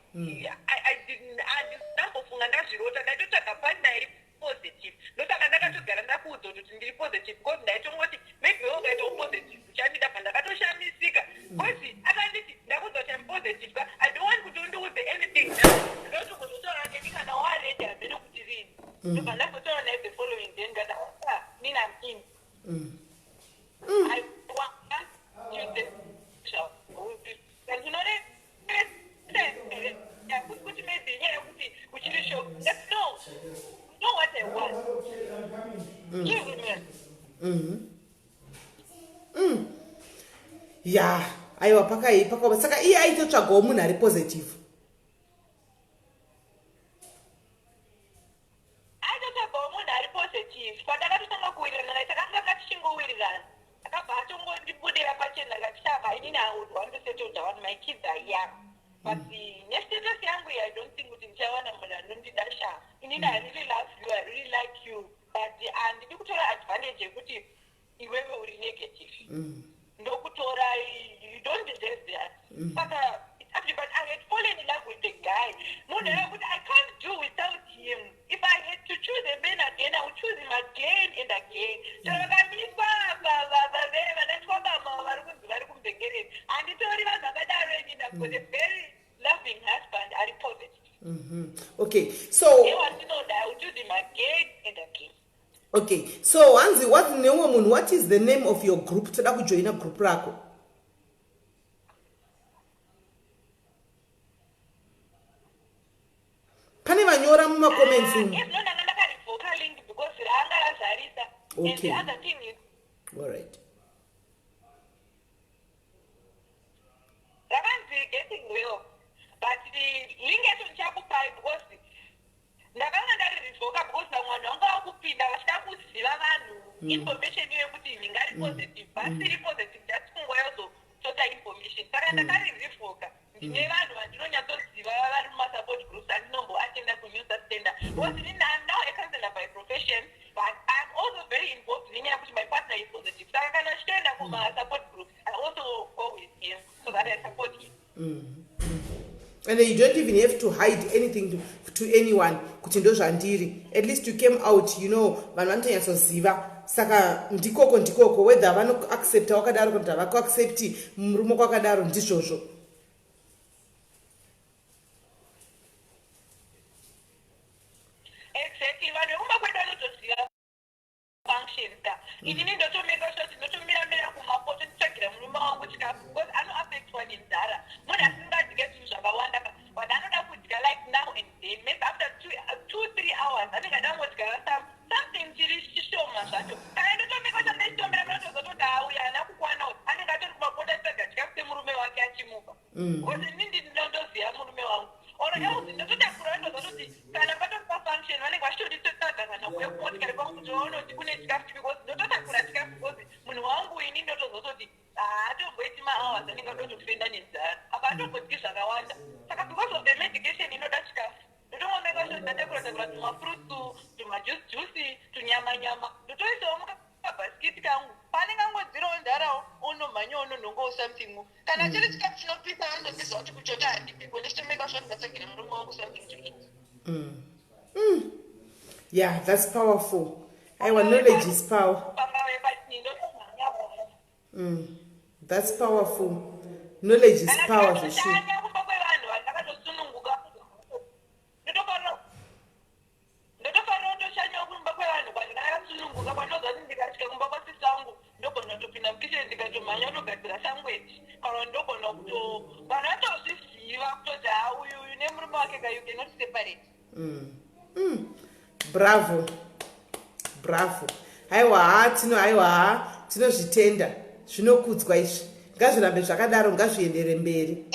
Handinambofunga ndazvirota, ndaitotsvaga partner iri positive. Ndosaka ndakatogara ndakuudza kuti ndiri positive, because ndaitongoti maybe we ukaitawo positive uchandida. Bva ndakatoshamisika because akanditi, "Ndakuudza kuti am positive ka, I don't want kuti undiudze anything now, ndoti kuzotaura neni kana waready, hamene kuti rini." Ndobva ndazotaura naye the following day, ndikati, "Ah, nini am in. I want you to ndinore kuti maybe inyaya yekuti uchiri shock." No, know what I want. Give me. Ya, aiwa, pakai pakaoma. Saka iye aitotsvagawo munhu ari positive. Aitotsvagawo munhu ari positive. Pandakatotanga kuwirirana naye, takanga tichingowirirana, akabva atongondibudira pachena akati, "Shava, inini I would want to settle down. My kids are young, but nestatus yangu iyi, I don't think kuti ndichawana munhu anondida. Sha, inini I really love you, I really like you, but handidi kutora advantage yekuti iwewe uri negative, ndokutora. You don't deserve that." Saka it's actually, but I had fallen in love with the guy, munhu yekuti I can't do without him. If I had to choose a man again, I would choose him again and again. Chero vakamiswa vanaitwa bama vari kunzi vari kumbengereni, handitori vanhu vakadaro inini. I've got a very loving husband ari positive. Okay, so Ndewandinoda, I would choose him again and again. Okay, so hanzi what neumwe munhu, what is the name of your group? Toda kujoina group rako. Pane vanyora mumacomments umu. Yes, no, ndanga ndakarivoka link because ranga razarisa. And the other thing is All right. Rakanzi Getting Well, but the link yacho ndichakupai because ndakanga ndaririvoka, because vamwe vanhu vanga vakupinda vachida kuziva vanhu information iyo yekuti ndingari positive, vasiri positive, just kungoyazotota information. Saka ndakaririvoka. Ndine vanhu vandinonyatsoziva vari mumasupport groups andinomboatenda kunew center, because inini I'm now a counselor by profession, but I'm also very involved nenyaya yekuti my partner is positive. Saka kana ndichitoenda kumasupport groups, I also go with him so that I And you don't even have to hide anything to anyone kuti ndozvandiri. At least you came out, you know, vanhu vanotonyatsoziva. Saka ndikoko ndikoko, whether vanoaccepta wakadaro kana kuti havakuaccepti murume kwakadaro, ndizvozvo. Exactly, vanhu vekumba kwedu vanotoziva function ka. Inini ndotomeka sure kuti ndotomiramira kumapoto nditsvagira murume wangu chikafu, because anoaffectwa nenzara. Munhu asingadye zvinhu zvakawanda ka, but anoda kudya like now and then, maybe after 2, 3 hours anenge ada kungodya something chiri chishoma zvacho. Kana ndotomeka sure ndichitomira mira, tozototi auya haana kukwana, anenge atori kumapoto achitsvaga chikafu semurume wake achimupa, because inini ndinondoziva murume wangu. Or else ndototakura, ndozototi kana patori pafunction vanenge vachitonditsvaga kana kuuya kumotikari kwangu kuti vaone kuti kune chikafu, because ndototakura chikafu, because munhu wangu ini ndotozototi haatomboiti mahours anenge adotofenda nenzara apa, atombodyi zvakawanda. Saka because of the medication inoda chikafu, ndotomomeka sure ndatakura takura tumafruits, tumajuice juice, tunyama nyama, ndotoisawo mukabhasikiti kangu. Paanenge angodzirawo nzarawo, onomhanyawo, ononhongawo something. Kana chiri chikafu chinopisa, anondiziva kuti kuchota handipiko, ndichitomeka sure ndatsvagira murume wangu something to eat. Yeah, that's powerful. Aiwa, knowledge is power. Pangave pachii, ndotomhanya. That's powerful. Knowledge is power, zvesure. Kana kumba kwevanhu vandakatosununguka, ndotofarira kutoshanyawo kumba kwevanhu kwandakasununguka, kwandinoziva kuti ndikasvika kumba kwasisi vangu ndogona kutopinda mukicheni, ndikatomhanya kutogadzira sangweji, kana ndogona kuto vanhu vatozviziva kutoti ha, uyu uyu nemurume wake ka, you cannot separate. Bravo, bravo. Haiwa, ha, tino, haiwa, ha, tinozvitenda, zvinokudzwa izvi. Ngazvirambe zvakadaro, ngazviendere mberi.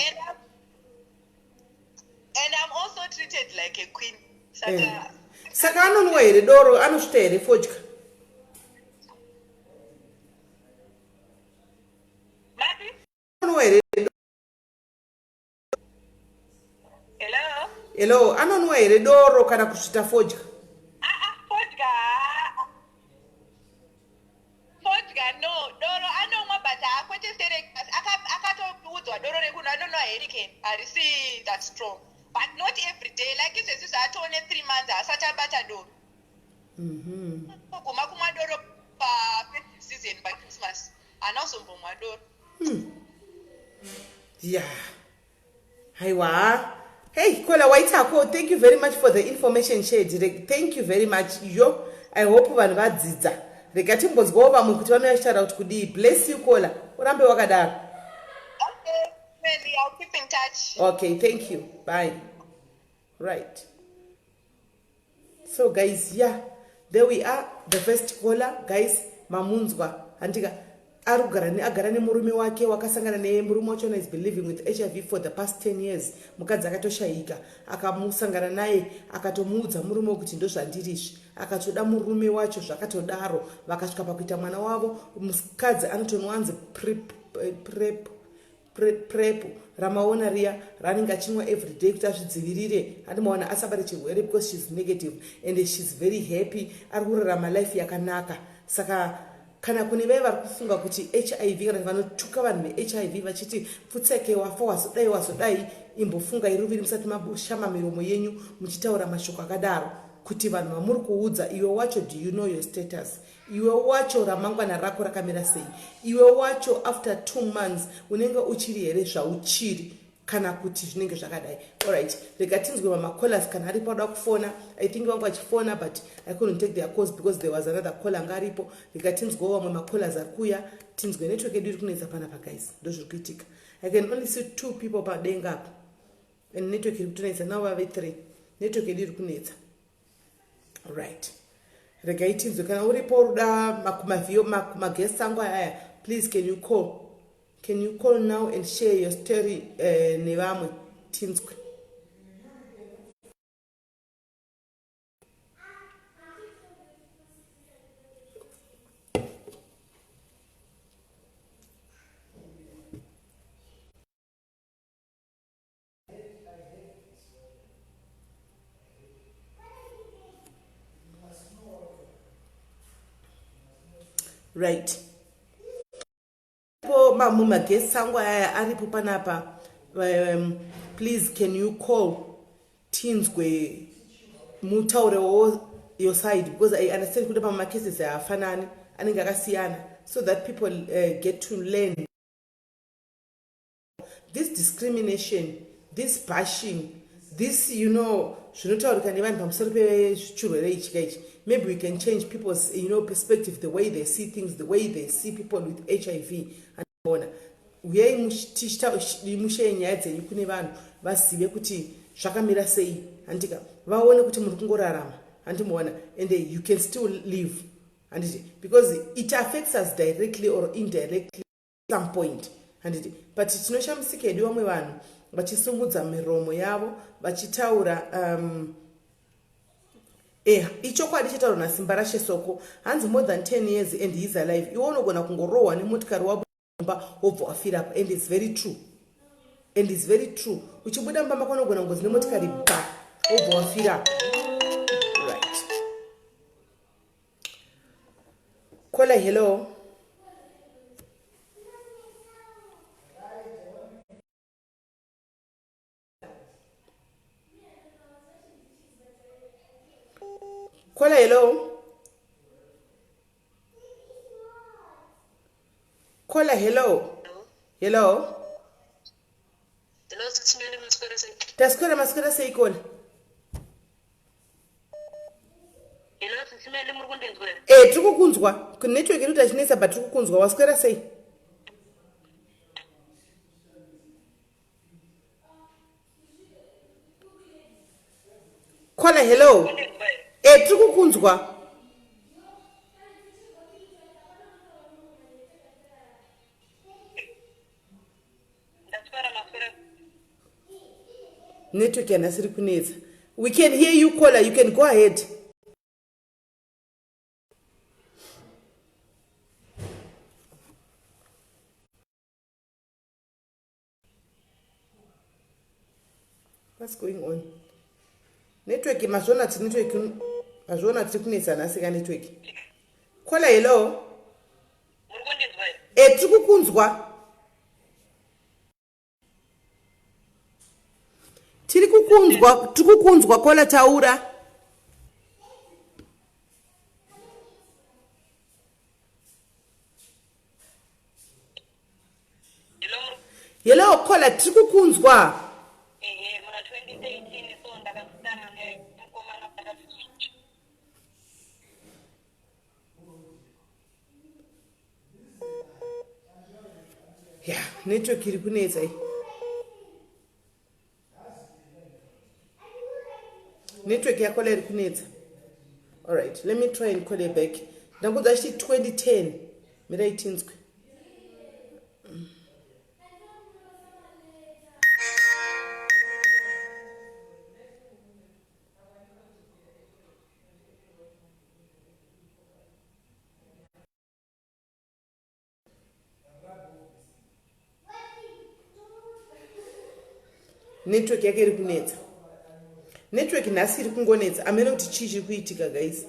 And I'm also treated like a queen, saka Saka anonwa here doro? Anosvita here fodya? Mati? Anonwa here? Hello? Hello, anonwa here doro kana kusvita fodya? Ah, ah, fodya, fodya no. Doro anomwa, but haakwete sereki. Akatoudzwa doro rekunwa, anonwa Heineken, harisi that strong, but not every day. Like izvezvi zvaatone 3 months haasati abata doro. Kuguma kumwa doro pafestive season, pachristmas, haana kuzombomwa doro. Yeah, haiwa. Hey caller, waitako, thank you very much for the information shared. Thank you very much. Yo, I hope vanhu vadzidza. Rega timbonzwawo vamwe kuti vanouya vachitaura kuti kudii. Bless you, caller, urambe wakadaro. Okay, Melly, I'll keep in touch. Okay, thank you, bye. Right, so guys, yeah, there we are, the first caller. Guys, mamunzwa handika? Ari kugara agara nemurume wake, wakasangana nemurume wachona is been living with HIV for the past 10 years. Mukadzi akatoshayika, akamusangana naye, akatomuudza murume wekuti ndozvandiri izvi, akatoda murume wacho zvakatodaro, vakasvika pakuita mwana wavo. Mukadzi anotonwanzi prep, prep, PrEP ramaona riya raanenge achinwa everyday kuti azvidzivirire, handimaona, asabate chirwere, because she's negative and she's very happy, ari kurarama life yakanaka. Saka kana kune vai vari kufunga kuti HIV, kana vanotuka vanhu veHIV vachiti pfutseke, wafa, wazodai, wazodai, imbofungai ruviri musati mashama miromo yenyu muchitaura mashoko akadaro, kuti vanhu vamuri kuudza, iwe wacho, do you know your status? Iwe wacho, ramangwana rako rakamira sei? Iwe wacho, after 2 months unenge uchiri here zvauchiri, kana kuti zvinenge zvakadai? Alright, rega tinzwe mamacallers kana aripo ada kufona. I think vangu vachifona, but I couldn't take their calls because there was another call anga aripo. Rega tinzwewo vamwe macallers ari kuuya, tinzwe. Network yedu iri kunetsa panapa, guys, ndo zviri kuitika. I can only see two people padenga apo and network iri kutonetsa. Now vave three. Network yedu iri kunetsa. Right, regai tinzwe kana uripo ruda maguests angu aya. Please, can you call? Can you call now and share your story nevamwe tinzwe? Right, po mamwe maguests angu aya aripo panapa. Please can you call tinzwe mutaurewo your side, because I understand kuti pamwe macases haafanani, anenge akasiyana, so that people get to learn this discrimination, this bashing, this zvinotaurika nevanhu pamusoro pechirwere ichi kaichi. Maybe we can change people's perspective, the way they see things, the way they see people with HIV. Ona, uyai musheye nyaya dzenyu kune vanhu, vazive kuti zvakamira sei, handika? Vaone kuti muri kungorarama, handimuona, and you can still live, handiti? Because it affects us directly or indirectly some point, handiti? But tinoshamisika hedu vamwe vanhu vachisumudza miromo yavo vachitaura. Ichokwadi chataurwa naSimba Rashe Soko, hanzi more than 10 years and he is alive. Iwe unogona kungorohwa nemotikari wabumba, wobva wafirapo. And it's very true, and it's very true. Uchibuda mumba mako unogona ngozi nemotikari ba, wobva wafirapo. Right, caller, hello. Caller, hello. Caller, hello. Hello. Hello, Sitsimele, maswera sei? Taswera, maswera sei, caller? Hello, Sitsimele, muri kundinzwa here? Eh, tiri kukunzwa. Network iri kuti achinetsa, but tiri kukunzwa. Waswera sei? Caller, hello. Kundinzwa here? Eh, tiri kukunzwa. Ndaswera, maswera. Network yanhasi iri kunetsa. We can hear you, caller. You can go ahead. What's going on? Network, mazviona ti network, mazviona tiri kunetsa nhasi ka network. Caller, hello. Muri kundinzwa here? Eh, tiri kukunzwa. Tiri kukunzwa, tiri kukunzwa, caller, taura. Hello, muri Hello, caller, tiri kukunzwa. Ehe, muna 2013 so ndakasiyana nemukomana ndakati Ya, network iri kunetsa iyi. Network yacaller iri kunetsa. Alright, let me try and call her back. Ndangudza achiti 2010. Mirai tinzwe. Network yake iri kunetsa. Network nhasi iri kungonetsa, amene kuti chii chiri kuitika, guys.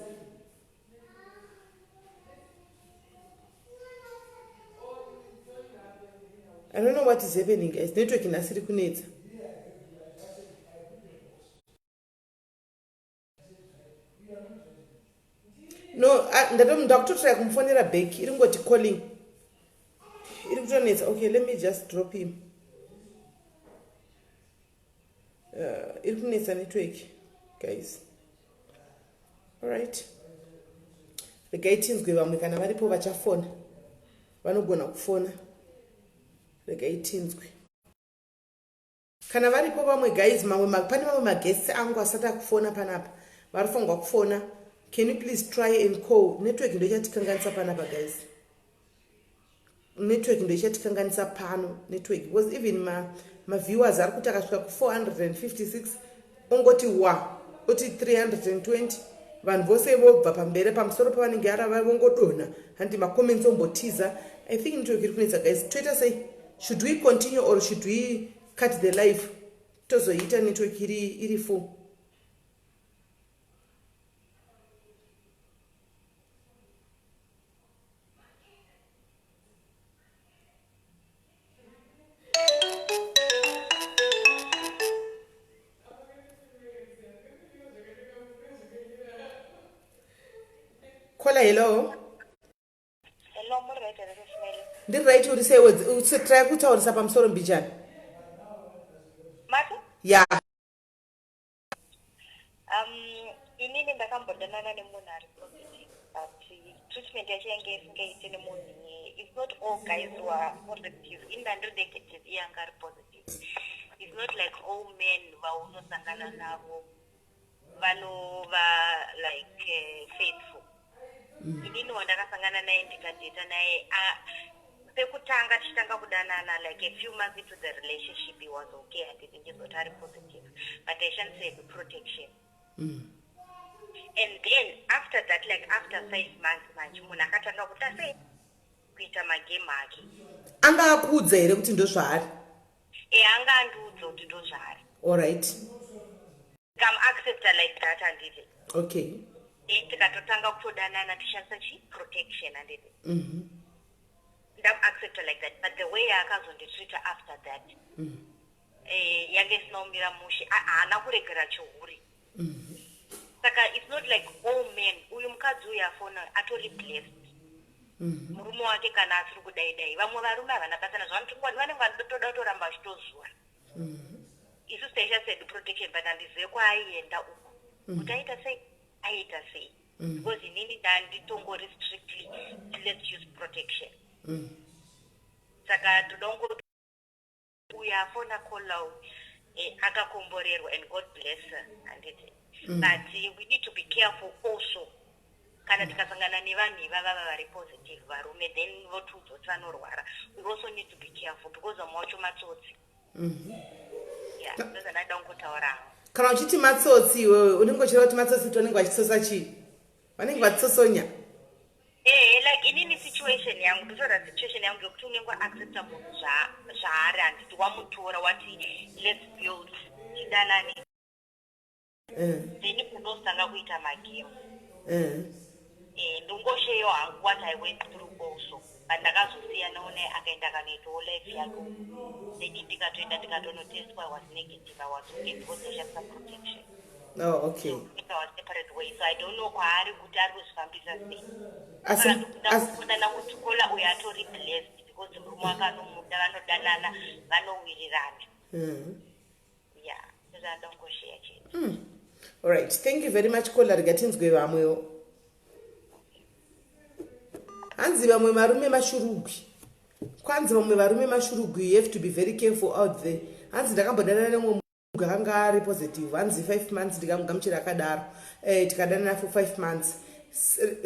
I don't know what is happening, guys. Network nhasi iri kunetsa. No, ndakutotraya kumufonera back, iri kungoti calling, iri kutonetsa. Okay, let me just drop him. Iri kunetsa network, guys. Alright, regai tinzwe vamwe kana varipo vachafona, vanogona kufona. Regai tinzwe kana varipo vamwe, guys. Mamwe pane mamwe maguests angu asati akufona panapa, vari kufanirwa kufona. Can you please try and call? Network ndo ichatikanganisa panapa, guys. Network ndo ichatikanganisa pano, network, because even maviewers ari kuti akasvika ku456 ongoti wa oti 320, vanhu vose vobva pamberi pamusoro pavanenge arava vongodonha, handi? Macomments ombotiza. I think network iri kunetsa, guys. Toita sei? Should we continue or should we cut the live, tozoita network iri full? Caller, hello. Hello, muri right here, Smiley? Ndiri right, uri sei? Try kutaurisa pamusoro mbijana. Mati? Ya. Inini ndakambodanana nemunhu ari positive, but treatment yacho yange isingaiti nemunhu. It's not all guys who are positive. Ini ndandiri negative, iye anga ari positive. It's not like all men vaunosangana navo vanova like faithful. Inini wandakasangana naye, ndikadheta naye, pekutanga tichitanga kudanana, like a few months into the relationship, he was okay. Handiti ndizoti ari positive, but aishandisa protection. And then after that, like after 5 months manje, munhu akatanga kuita sei, kuita magame ake. Anga akuudza here kuti ndozvaari? E, anga andiudza kuti ndozvaari. Allright. Ndikamuaccepta like that, handiti? Okay. Then tikatotanga kutodanana tichishandisa chi protection, handiti? Ndamuaccepta like that, but the way yaakazonditreata after that, yange isina kumira mushe. Haana kuregera chihuri. Saka it's not like all men. Uyu mukadzi uyu afona atori blessed. Murume wake kana asiri kudai dai, vamwe varume havana basa nazvo, vanenge vanotoda kutoramba vachitozura. Isusu taishandisa hedu protection, but handizive kwaaienda uku kuti aita sei, aiita sei, because inini ndanditongori strictly, let's use protection. Saka toda kungoti uyu afona, caller, akakomborerwa and God bless her, handiti? But we need to be careful also kana tikasangana nevanhu ivava vari positive, varume, then votiudza kuti vanorwara. We also need to be careful because vamwe vacho matsotsi. Yeah, ndozvandada kungotaurawo. Kana uchiti matsotsi iwewe, unenge uchireva kuti matsotsi kuti vanenge vachitsotsa chii? Vanenge vachitsotsonya? Ehe, like inini situation yangu, ndotaura situation yangu yekuti unenge waaccepta munhu zvaari, handiti? Wamutora, wati let's build, tidanane. Then unozotanga kuita magame. Ndongosheyo hangu what I went through also, but ndakazosiyanawo naye, akaenda akanoitawo life yake. Then ndikatoenda ndikatonotestwa, I was negative, I was okay because ndaishandisa protection. Oh, okay. So our separate way, so I don't know kwaari kuti ari kuzvifambisa sei. Ndakufundana kuti caller uyu atori blessed because murume wake anomuda, vanodanana, vanowirirana. Yeah, ndozvandongosheya chete. Alright, thank you very much, caller. Rega tinzwe vamwewo. Hanzi vamwe varume mashurugwi. Kwanzi vamwe varume mashurugwi, you have to be very careful out there. Hanzi ndakambodanana nemumwe munhu akanga ari positive. Hanzi 5 months ndikamugamuchira akadaro. Tikadanana for 5 months.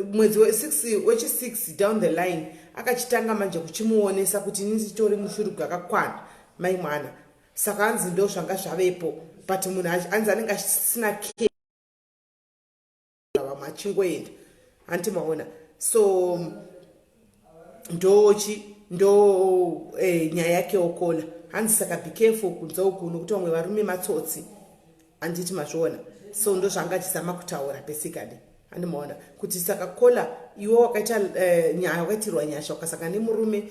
Mwedzi we6, wechi6 down the line, akachitanga manje kuchimuonesa kuti ini nditori mushurugwi akakwana, mai mwana. Saka hanzi ndo zvanga zvavepo, but munhu hanzi anenge asina care, vamwe achingoenda, hanti maona? So ndochi ndo nyaya yake caller. Hanzi saka be careful kunze uku, nokuti vamwe varume matsotsi, handiti mazviona? So ndo zvanga achizama kutaura basically, handimaona? Kuti saka caller, iwe wakaita nyaya, wakaitirwa nyasha, ukasangana nemurume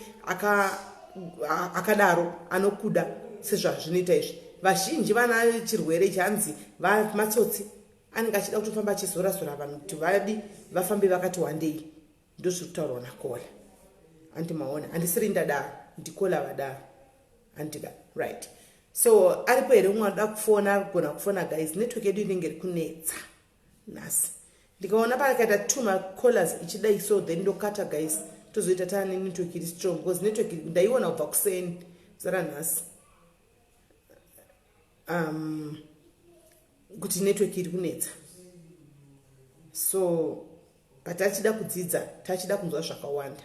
akadaro anokuda sezvazvinoita izvi. Vazhinji vana chirwere ichi, hanzi matsotsi, anenge achida kutofamba achizorazora vanhu kuti vadi vafambe vakati wandei. Ndozviri kutaurwa nacaller, handi maona? Handisiri ndadaro, ndicaller vadaro, handika? Right, so aripo here umwe anoda kufona? Ari kugona kufona. Guys, network yedu inenge iri kunetsa nhasi. Ndikaona pakaita two macallers ichidai so, then ndokata, guys, tozoita taane network iri strong, because network ndaiona kubva kuseni zara nhasi kuti network iri kunetsa. So but tachida kudzidza, tachida kunzwa zvakawanda,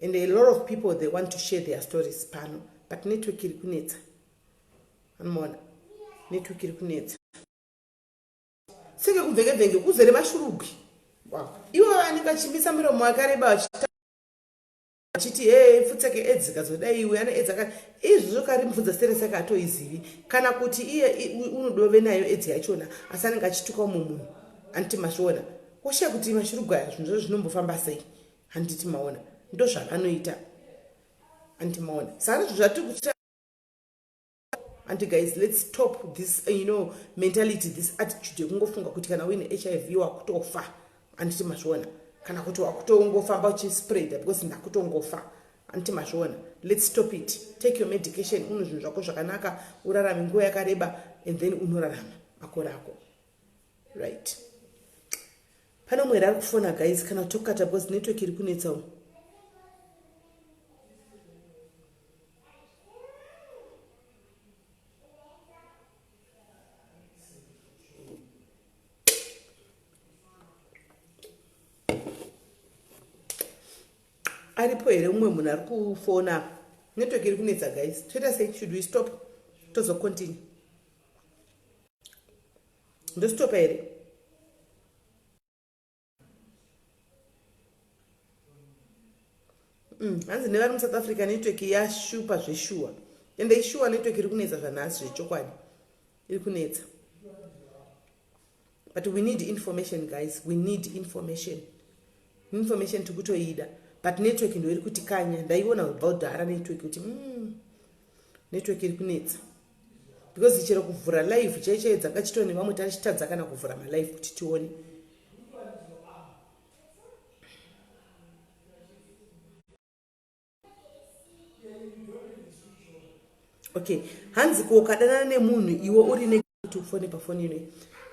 and a lot of people, they want to share their stories pano, but network iri kunetsa. Anomaona network iri kunetsa senge kumvengevhenge kuzere mashurugwi. Wow, ivo vanenge vachimisa miromo yakareba vachiti he, pfutseke, edzi kazodai, iwe ane edzi aka izvozvo karimubvunza seresi yake atoizivi, kana kuti iye unodove nayo edzi yachona, asi anenge achituka umwe munhu, handiti mazviona? Woshiya kuti mashurugwi aya, zvinhu zvo zvinombofamba sei, handiti maona? Ndo zvavanoita, handiti maona? Saka ndizvo zvatiri kuti, anti guys, let's stop this mentality, this attitude yekungofunga kuti kana uine HIV wakutofa, handiti mazviona? Kana kuti wakutongofamba uchispreada because ndakutongofa. Anti mazviona. Let's stop it. Take your medication, unwe zvinhu zvako zvakanaka, urarame nguva yakareba and then unorarama makore ako. Right. Pane umwe here ari kufona guys kana tokata because network iri kunetsa umu. Aripo here umwe munhu ari kufona apa? Network iri kunetsa guys. Toita sei? Should we stop? Tozocontinue. Ndostopa here? Hanzi nevari muSouth Africa network yashupa zveshuwa. Ende ishuwa network iri kunetsa zvanhasi zvechokwadi. Iri kunetsa. But we need information guys. We need information. Information tikutoida. But network ndo iri kutikanya. Ndaiona kubva kudhara network kuti network iri kunetsa. Because chero kuvhura live chai chai dzanga chitone nevamwe tachitadza kana kuvhura malive kuti tione. Okay, hanzi ko ukadanana nemunhu iwe uri negative ufone pafoni ino.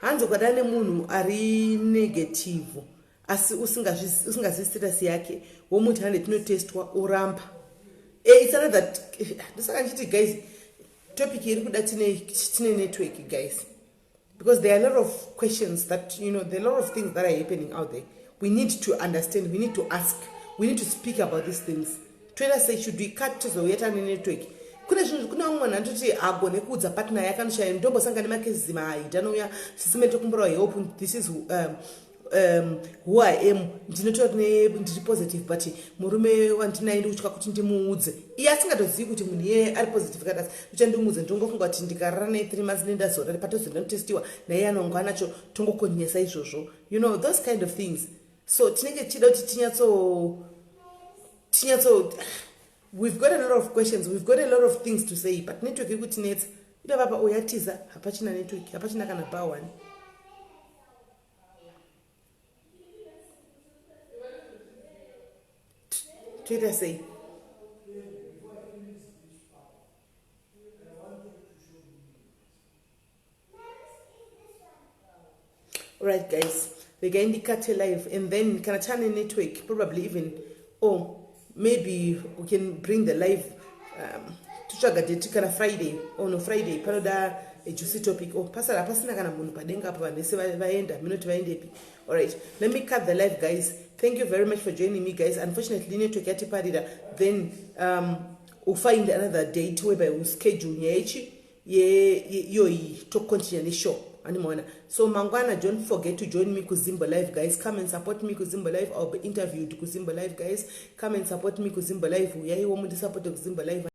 Hanzi ukadanana nemunhu ari negative asi usingazivi status yake womuti hande tinotestwa oramba. It's another ndosaka ndichiti guys topic iri kuda tine network guys. Because there are a lot of questions that, you know, there are a lot of things that are happening out there. We need to understand, we need to ask, we need to speak about these things. Toita sei? Should we cut tozouya tane network? Kune zvinhu, kune vamwe vanhu anototi agone kuudza partner yake anoshaya. Ndombosanga nemakesi maita anouya sisime tokumbirawo help. This is who I am. Ndinotori ndiri positive but murume wandinaye ndikutya kuti ndimuudze. Iye asingatozivi kuti munhu iyeye ari positive kadasi. Uchandimuudze ndinongofunga kuti ndikarara naye 3 months nendazora patozoenda notestiwa naye anongo anacho tongokontinesa izvozvo. You know, those kind of things. So tinenge tichida kuti tinyatso we've got a lot of questions, we've got a lot of things to say, but network iri kutinetsa. Ida papa uyatiza, hapachina network, hapachina kana bar one. Toita sei? Alright guys, regai ndikate live and then kana tane network probably even, oh, maybe we can bring the live totsvaga date kana Friday. Oh no, Friday panoda a juicy topic. Oh, pasara pasina kana munhu padenga apo, vanhu vese vaenda minoti vaendepi. Alright, let me cut the live guys. Thank you very much for joining me guys. Unfortunately network yatiparira. Then we'll find another date whereby we'll schedule nyaya ichi iyoyi tocontinue neshow. Animona. So mangwana, don't forget to join me kuZimbo Live guys. Come and support me kuZimbo Live. I'll be interviewed kuZimbo Live guys. Come and support me kuZimbo Live. Uyaiwo mundisupport kuZimbo Live.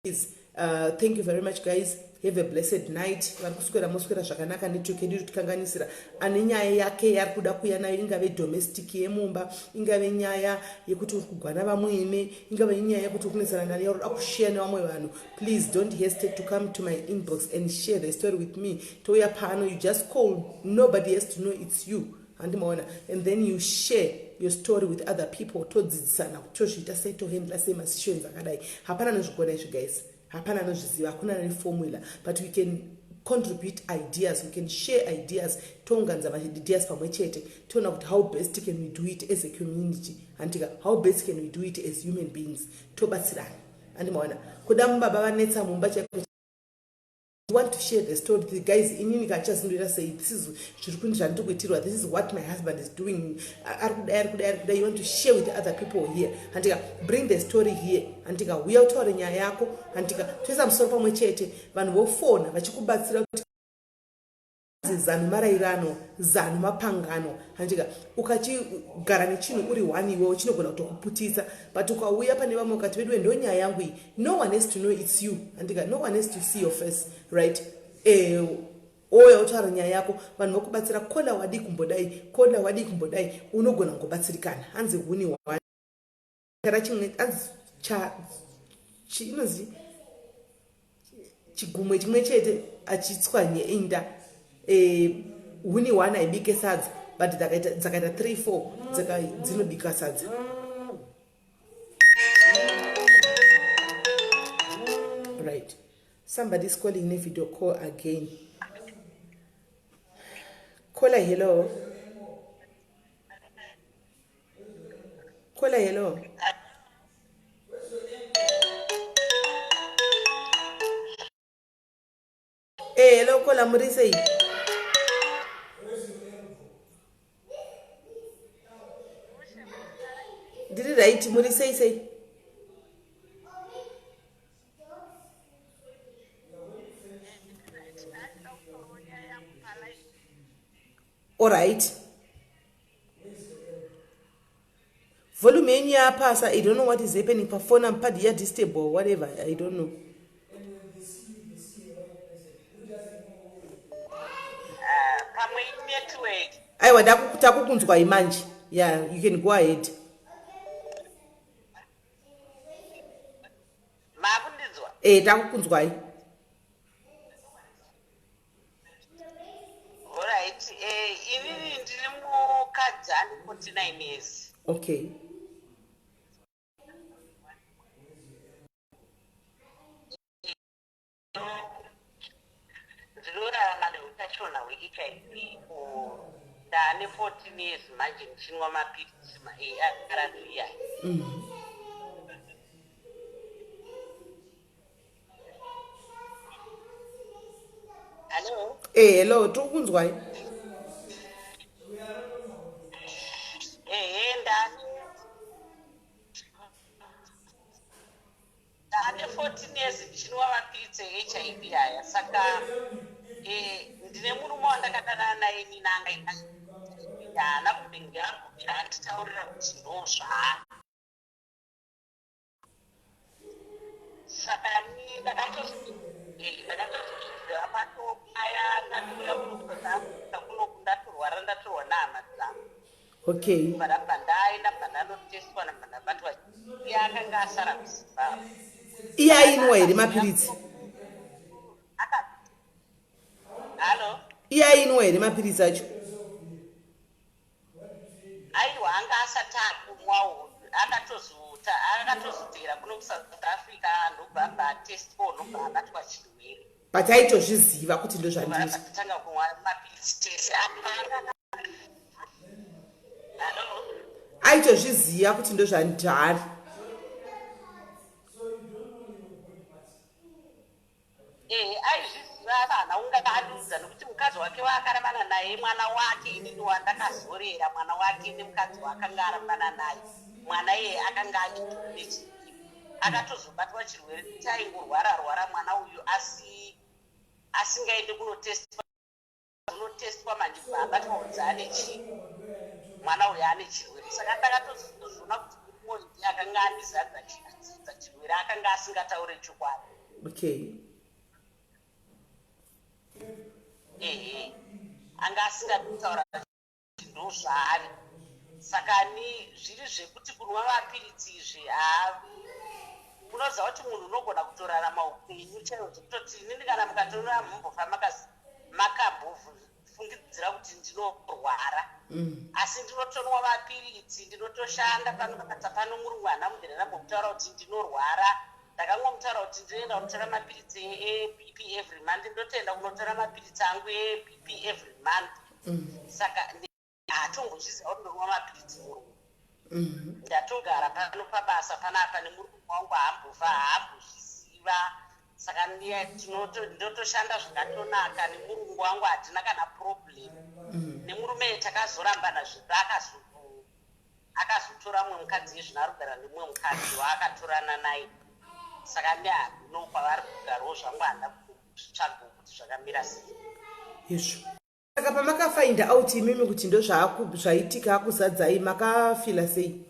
Please, thank you very much guys. Have a blessed night. Vari kuswera moswera zvakanaka. Network yedu iri kutikanganisira. Ane nyaya yake yaari kuda kuya nayo, ingave domestic yemumba, ingave nyaya yekuti uri kugwana vamwene, ingave nyaya yekuti uri kunetsana nani yauri kuda kushare nevamwe vanhu, please don't hesitate to come to my inbox and share the story with me. Touya pano, you just call, nobody has to know it's you. Handimaona. And then you share your story with other people, todzidzisana kuti tozviita sei, tohandla sei masituations akadai. Hapana anozvigona izvi guys, hapana anozviziva, hakuna ane formula, but we can contribute ideas, we can share ideas, tounganza maideas pamwe chete, toona kuti how best can we do it as a community. Handika, how best can we do it as human beings, tobatsirana. Handimaona. Kuda mubaba vanetsa mumba chaiko, you want to share the story. The guys, inini kachazindoita sei, this is zviri kundi zvandiri kuitirwa, this is what my husband is doing, ari kudai, ari kudai, ari kudai. You want to share with other people here. Handika, bring the story here. Handika, uya utaure nyaya yako. Handika, toisa musoro pamwe chete, vanhu vofona vachikubatsira kuti zano marairano, zano mapangano. Handika, ukachigara nechinhu uri one iwewo chinogona kutokuputisa, but ukauya pane vamwe ukati veduwe ndo nyaya yangu iyi, no one has to know it's you. Handika, no one has to see your face, right? Ouya utaura nyaya yako, vanhu vokubatsira. Kola wadii kumbodai, kola wadii kumbodai, unogona kungobatsirikana. Hanzi huni one chara chimwe, hanzi cha inonzi chigumwe chimwe chete achitswanye inda. Huni one haibike sadza. But dzakaita 3 4 dzinobika sadza. Right, somebody is calling nevideo call again. Caller, hello. Caller, hello. Eh, hello caller, muri sei? Ndiri right, muri sei sei? Alright, volume yenyu yapasa. I don't know what is happening pafoni ampadi yadisturb or whatever, I don't know. Pamwe network. Aiwa, takukunzwai manje. Yeah, you can go ahead. Maakundinzwa? E, takukunzwai. Alright, inini ndiri mukadzi ane 49 years. Ndinorarama neutachiona hweHIV for ndaane 14 years manje, ndichinwa mapiritsi eARV aya. Hallo? E, hello, tiri kukunzwai. Ehe, ndaane 14 years ndichinwa mapiritsi eHIV aya. Saka ndine murume wandakadanana naye, nina anga haana kumbenge ambobvira anditaurira kuti ndo zvaari. Saka ni ndakatozviziva patopaya ndatouya kuno kuSouth Africa kunoku, ndatorwara, ndatorwa nehama dzangu. Bva ndabva ndaenda, bva ndanotestwa, nabva ndabatwa. Iye akanga asara kuZimbabwe. Iye ainwa here mapiritsi? Hallo? Iye ainwa here mapiritsi acho? Aiwa, anga asati akumwawo. Akatozotera kuno kuSouth Africa, ndobva abva atestwa, ndobva abatwa chirwere. But aitozviziva kuti ndo zvandiri? Tanga kumwa mapiritsi tese. Hallo? Aitozviziva kuti ndo zvandari? Ehe, aizviziva, haana kunga andiudza, nokuti mukadzi wake waakarambana naye, mwana wake, inini wandakazorera mwana wake nemukadzi waakanga arambana naye, mwana iyeye akanga achitori nechirwere. Akatozobatwa chirwere kuti aingorwara rwara mwana uyu, asi asingaendi kunotestwa. Unotestwa manje, bva abatwa kunzi ane chii, mwana uyu ane chirwere. Saka ndakatozozviona kuti murume uyu ndiye akanga andizadza chirwere, akanga asingataure chokwadi. Ehe, anga asingadi kutaura kuti ndo zvaari. Saka ni zviri zvekuti kunwa mapiritsi izvi, haa, munoziva kuti munhu unogona kutorarama upenyu chaiwo zvekutoti inini kana mukatoona mumbofa makambofungidzira kuti ndinorwara, asi ndinotonwa mapiritsi, ndinotoshanda pano pakata pano. Murungu hana mubvira ndambomutaura kuti ndinorwara. Ndakangomutaura kuti ndinoenda kunotora mapiritsi eBP every month, ndotoenda kunotora mapiritsi angu eBP every month. Saka haatombozviziva kuti ndonwa mapiritsi murungu. Ndatogara pano pabasa panapa nemurungu wangu, haambofa, haambozviziva. Saka ndotoshanda zvakatonaka nemurungu wangu, hatina kana problem. Nemurume takazorambana zvipo, akazotora mumwe mukadzi yezvino, ari kugara nemumwe mukadzi waakatorana naye. Saka ndihano kwavari kugarawo zvangu, handa kutsvagawo kuti zvakamira sei. Izvo, saka pamakafinda out imimi kuti ndo zvaitika, akuzadzai, makafila sei?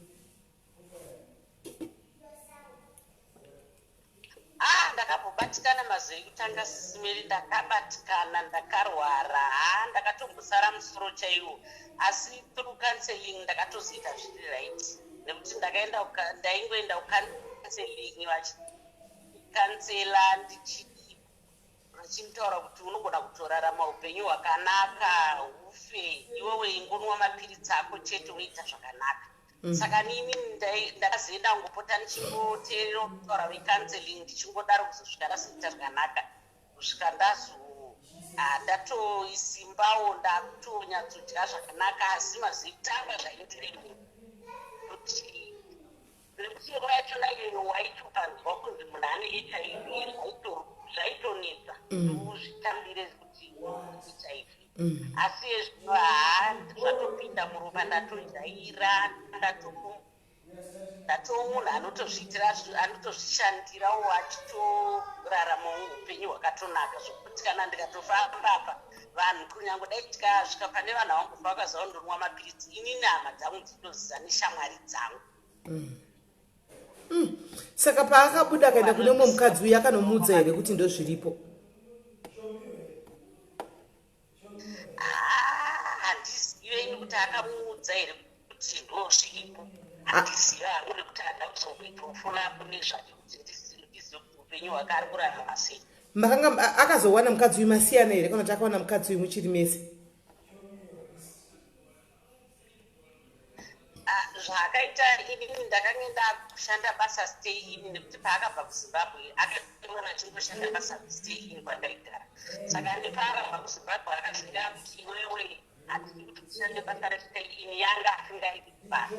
Ah, ndakambobatikana mazuva ekutanga, sisimeri. Ndakabatikana, ndakarwara, ha, ndakatombosara musoro chaiwo. Asi through counseling ndakatozoita zviri right, nekuti ndakaenda ndaingoenda kucounseling, vachicounsela, ndichi ndichimutaura kuti unogona kutorarama upenyu hwakanaka ufe iwewe ingonwa mapiritsi ako chete unoita zvakanaka. Saka nini ndakazoenda kungopota ndichingoteerera kutaura vecounseling, ndichingodaro kuzosvika ndazoita zvakanaka, kusvika ndazo ndatoisimbawo, ndakutonyatsodya zvakanaka. Asi mazitanga zvaindiremera kuti nekuti nguva yachona iyoyo waiti ukanzwa kunzi munhu ane HIV, zvaitonetsa uzvitambire kuti HIV. Asi ezvino haa, zvatopinda muropa, ndatojaira, ndatoo munhu anotozviitira, anotozvishandirawo, achitoraramawo upenyu hwakatonaka, zvokuti kana ndikatofamba apa vanhu, kunyange dai tikasvika pane vanhu avambofa vakaziva ndonwa mapiritsi, inini hama dzangu dzinoziva neshamwari dzangu. Saka paakabuda akaenda kune mumwe mukadzi uyu, akanomuudza here kuti ndozviripo? Ah, handizive ini kuti akamuudza here kuti ndo zviripo. Handizive hangu nekuti handa kuzomboitawo follow up nezvake kuti ndizive kuti upenyu hwake ari kurarama sei. Makanga akazowana mukadzi uyu masiyana here, kana kuti akawana mukadzi uyu muchiri mese? Ah, zvaakaita, inini ndakange ndakushanda basa stay in, nekuti paakabva kuZimbabwe akaona achingoshanda basa stay in kwandaigara. Saka nepaakabva kuZimbabwe akasvika kuti iwewe hatidi kuti ushande basa restay in, yanga asingaiti basa.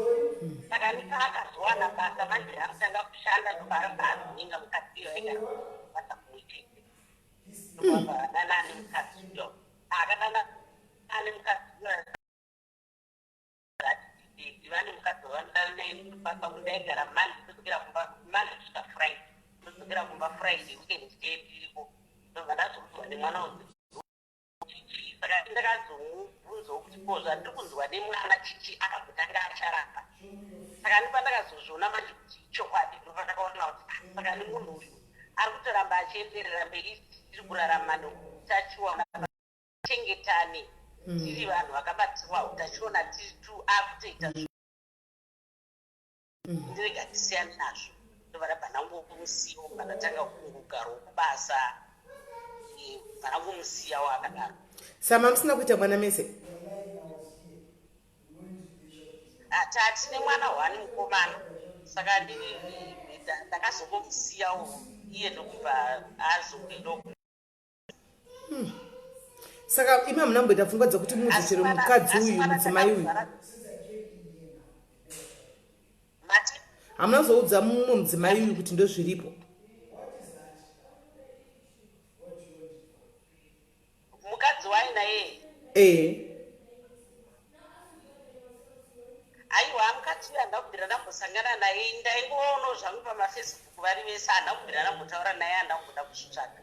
Saka nepaakazowana basa manje akutanga kushanda, ndobva azoninga mukadzi iyo aigara basa kumwe chete, ndobva adanana nemukadzi uyo. Akadana nemukadzi uyo, vane mukadzi wavanodana naye basa. Ndaigara Monday, ndodzokera kumba Monday kusvika Friday, ndodzokera kumba Friday, weekend day ndiriko. Ndobva ndazoudzwa nemwana chichi. Saka ndakazomubvunzawo kuti ko zvandiri kunzwa nemwana chichi, akambotanga acharamba. Saka ndopandakazozviona manje kuti chokwadi, ndopandakaona kuti ah, saka nemunhu uyu ari kutoramba achienderera mberi, tiri kurarama noutachiwana, chengetane tiri vanhu vakabatirwa utachiona tiri tu, akutoita ndirega ndisiyane nazvo. Ndobva ndabva ndangomusiyawo, bva ndatanga kungogarawo kubasa, bva ndangomusiyawo akadaro. Sama musina kuita mwana mese? Ah, tatine mwana hwani mukomana. Saka ndakazongomusiyawo iye, ndokubva azonge. Saka imi hamuna kumboita pfungwa dzekuti muudze chero mukadzi uyu, mudzimai uyu? Mati? Hamuna kuzoudza mumwe mudzimai uyu kuti ndozviripo? Mukadzi wainaye? Ee. Aiwa, mukadzi uyu handina kubvira ndambosangana naye. Ndaingoonawo zvangu pamaFacebook vari vese. Handina kubvira ndambotaura naye, handina kumboda kuzvitsvaga.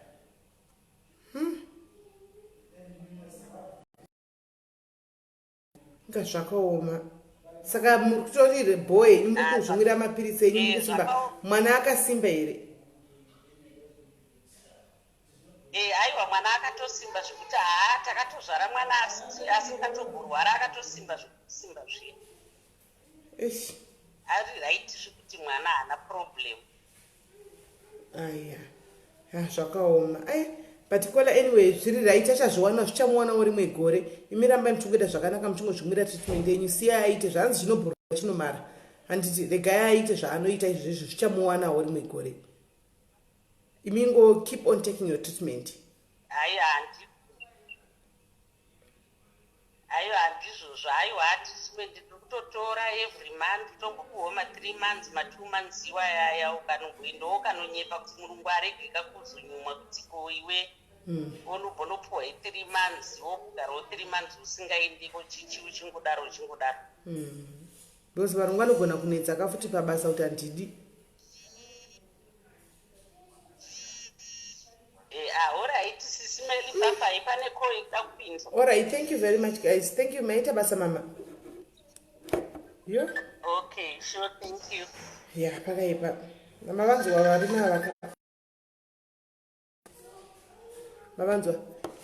Inga zvakaoma. Saka muri kutorire bho henyu, muri kuzvimwira mapiritsi enyu, muri kusimba. Mwana akasimba here? Aiwa, mwana akatosimba zvekuti haa, takatozvara mwana asingatomborwara, akatosimba zvekusimba zviya. Eish. Ari right zvekuti mwana haana problem. Aya, ha, zvakaoma. Ai, but kola, anyway zviri right, achazviwana, zvichamuwanawo rimwe gore. Imi rambai muchingoita zvakanaka, muchingozvimwira treatment yenyu. Siyai aite zvaanzi chinobhurwa chinomara, handiti? Regai aite zvaanoita izvozvo, zvichamuwanawo rimwe gore. Imingo keep on taking your treatment. Aiwa, handi, aiwa, handizvozvo. Aiwa, treatment ndiri kutotora every month, tombopiwa ma3 months, ma2 months iwayaya. Ukanongoendawo ukanonyepa kuti murungu aregeka kuzonyumwa kuti ko iwe unobva i3 months, wogarawo 3 months usingaendiko, chichi, uchingodaro uchingodaro. Because varungu vanogona kunetsa kafuti pabasa kuti handidi. Alright, Sisi Meli, papai pane ko ikuda kupinza. Alright, thank you very much, guys. Thank you, maita basa mama. Yo. Okay, sure, thank you. Ya, pakaipa. Mama vanzwa, varume ava mavanzwa.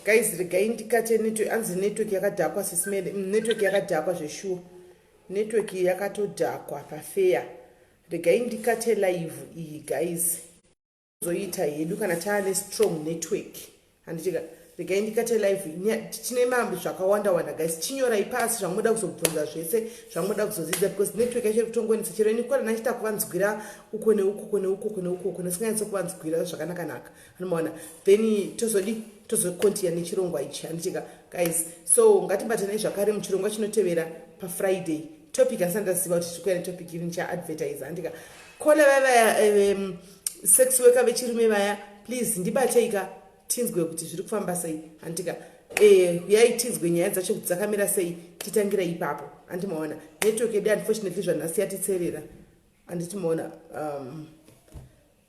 Guys, regai ndikate network. Anzi network yakadhakwa, Sisi Meli. Network yakadhakwa zveshuwa, network yakatodhakwa pafeya. Regai ndikate live iyi, guys. Zoita hedu kana taane strong network. Handitika, regai ndikate live. Tine mambi zvakawanda wanda, guys. Chinyorai pasi zvamunoda kuzobvunza zvese, zvamunoda kuzodzidza, because network yacho iri kutongonetsa. Chero ini kora nachita kuvanzwira uko neuko, uko neuko, uko neuko, uko nesinganyatso kuvanzwira zvakanaka-naka. Anomaona, then tozodi tozokontinya nechirongwa ichi, handitika, guys? So ngatibatanei zvakare muchirongwa chinotevera paFriday. Topic handisati ndaziva kuti tiri kuya netopic iri, nichaadvertise, handika? Kola vaya sex worker vechirume vaya, please ndibateika tinzwe kuti zviri kufamba sei, handika? Uyai tinzwe nyaya dzacho kuti dzakamira sei, titangira ipapo, handimaona? Network yedu, unfortunately, zvanhasi yatitserera, handiti maona?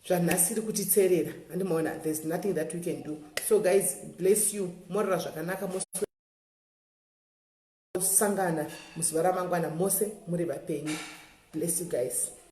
Zvanhasi iri kutitserera, handimaona? There's nothing that we can do. So guys, bless you, morara zvakanaka, mosangana muzuva ramangwana mose muri vapenyu. Bless you guys.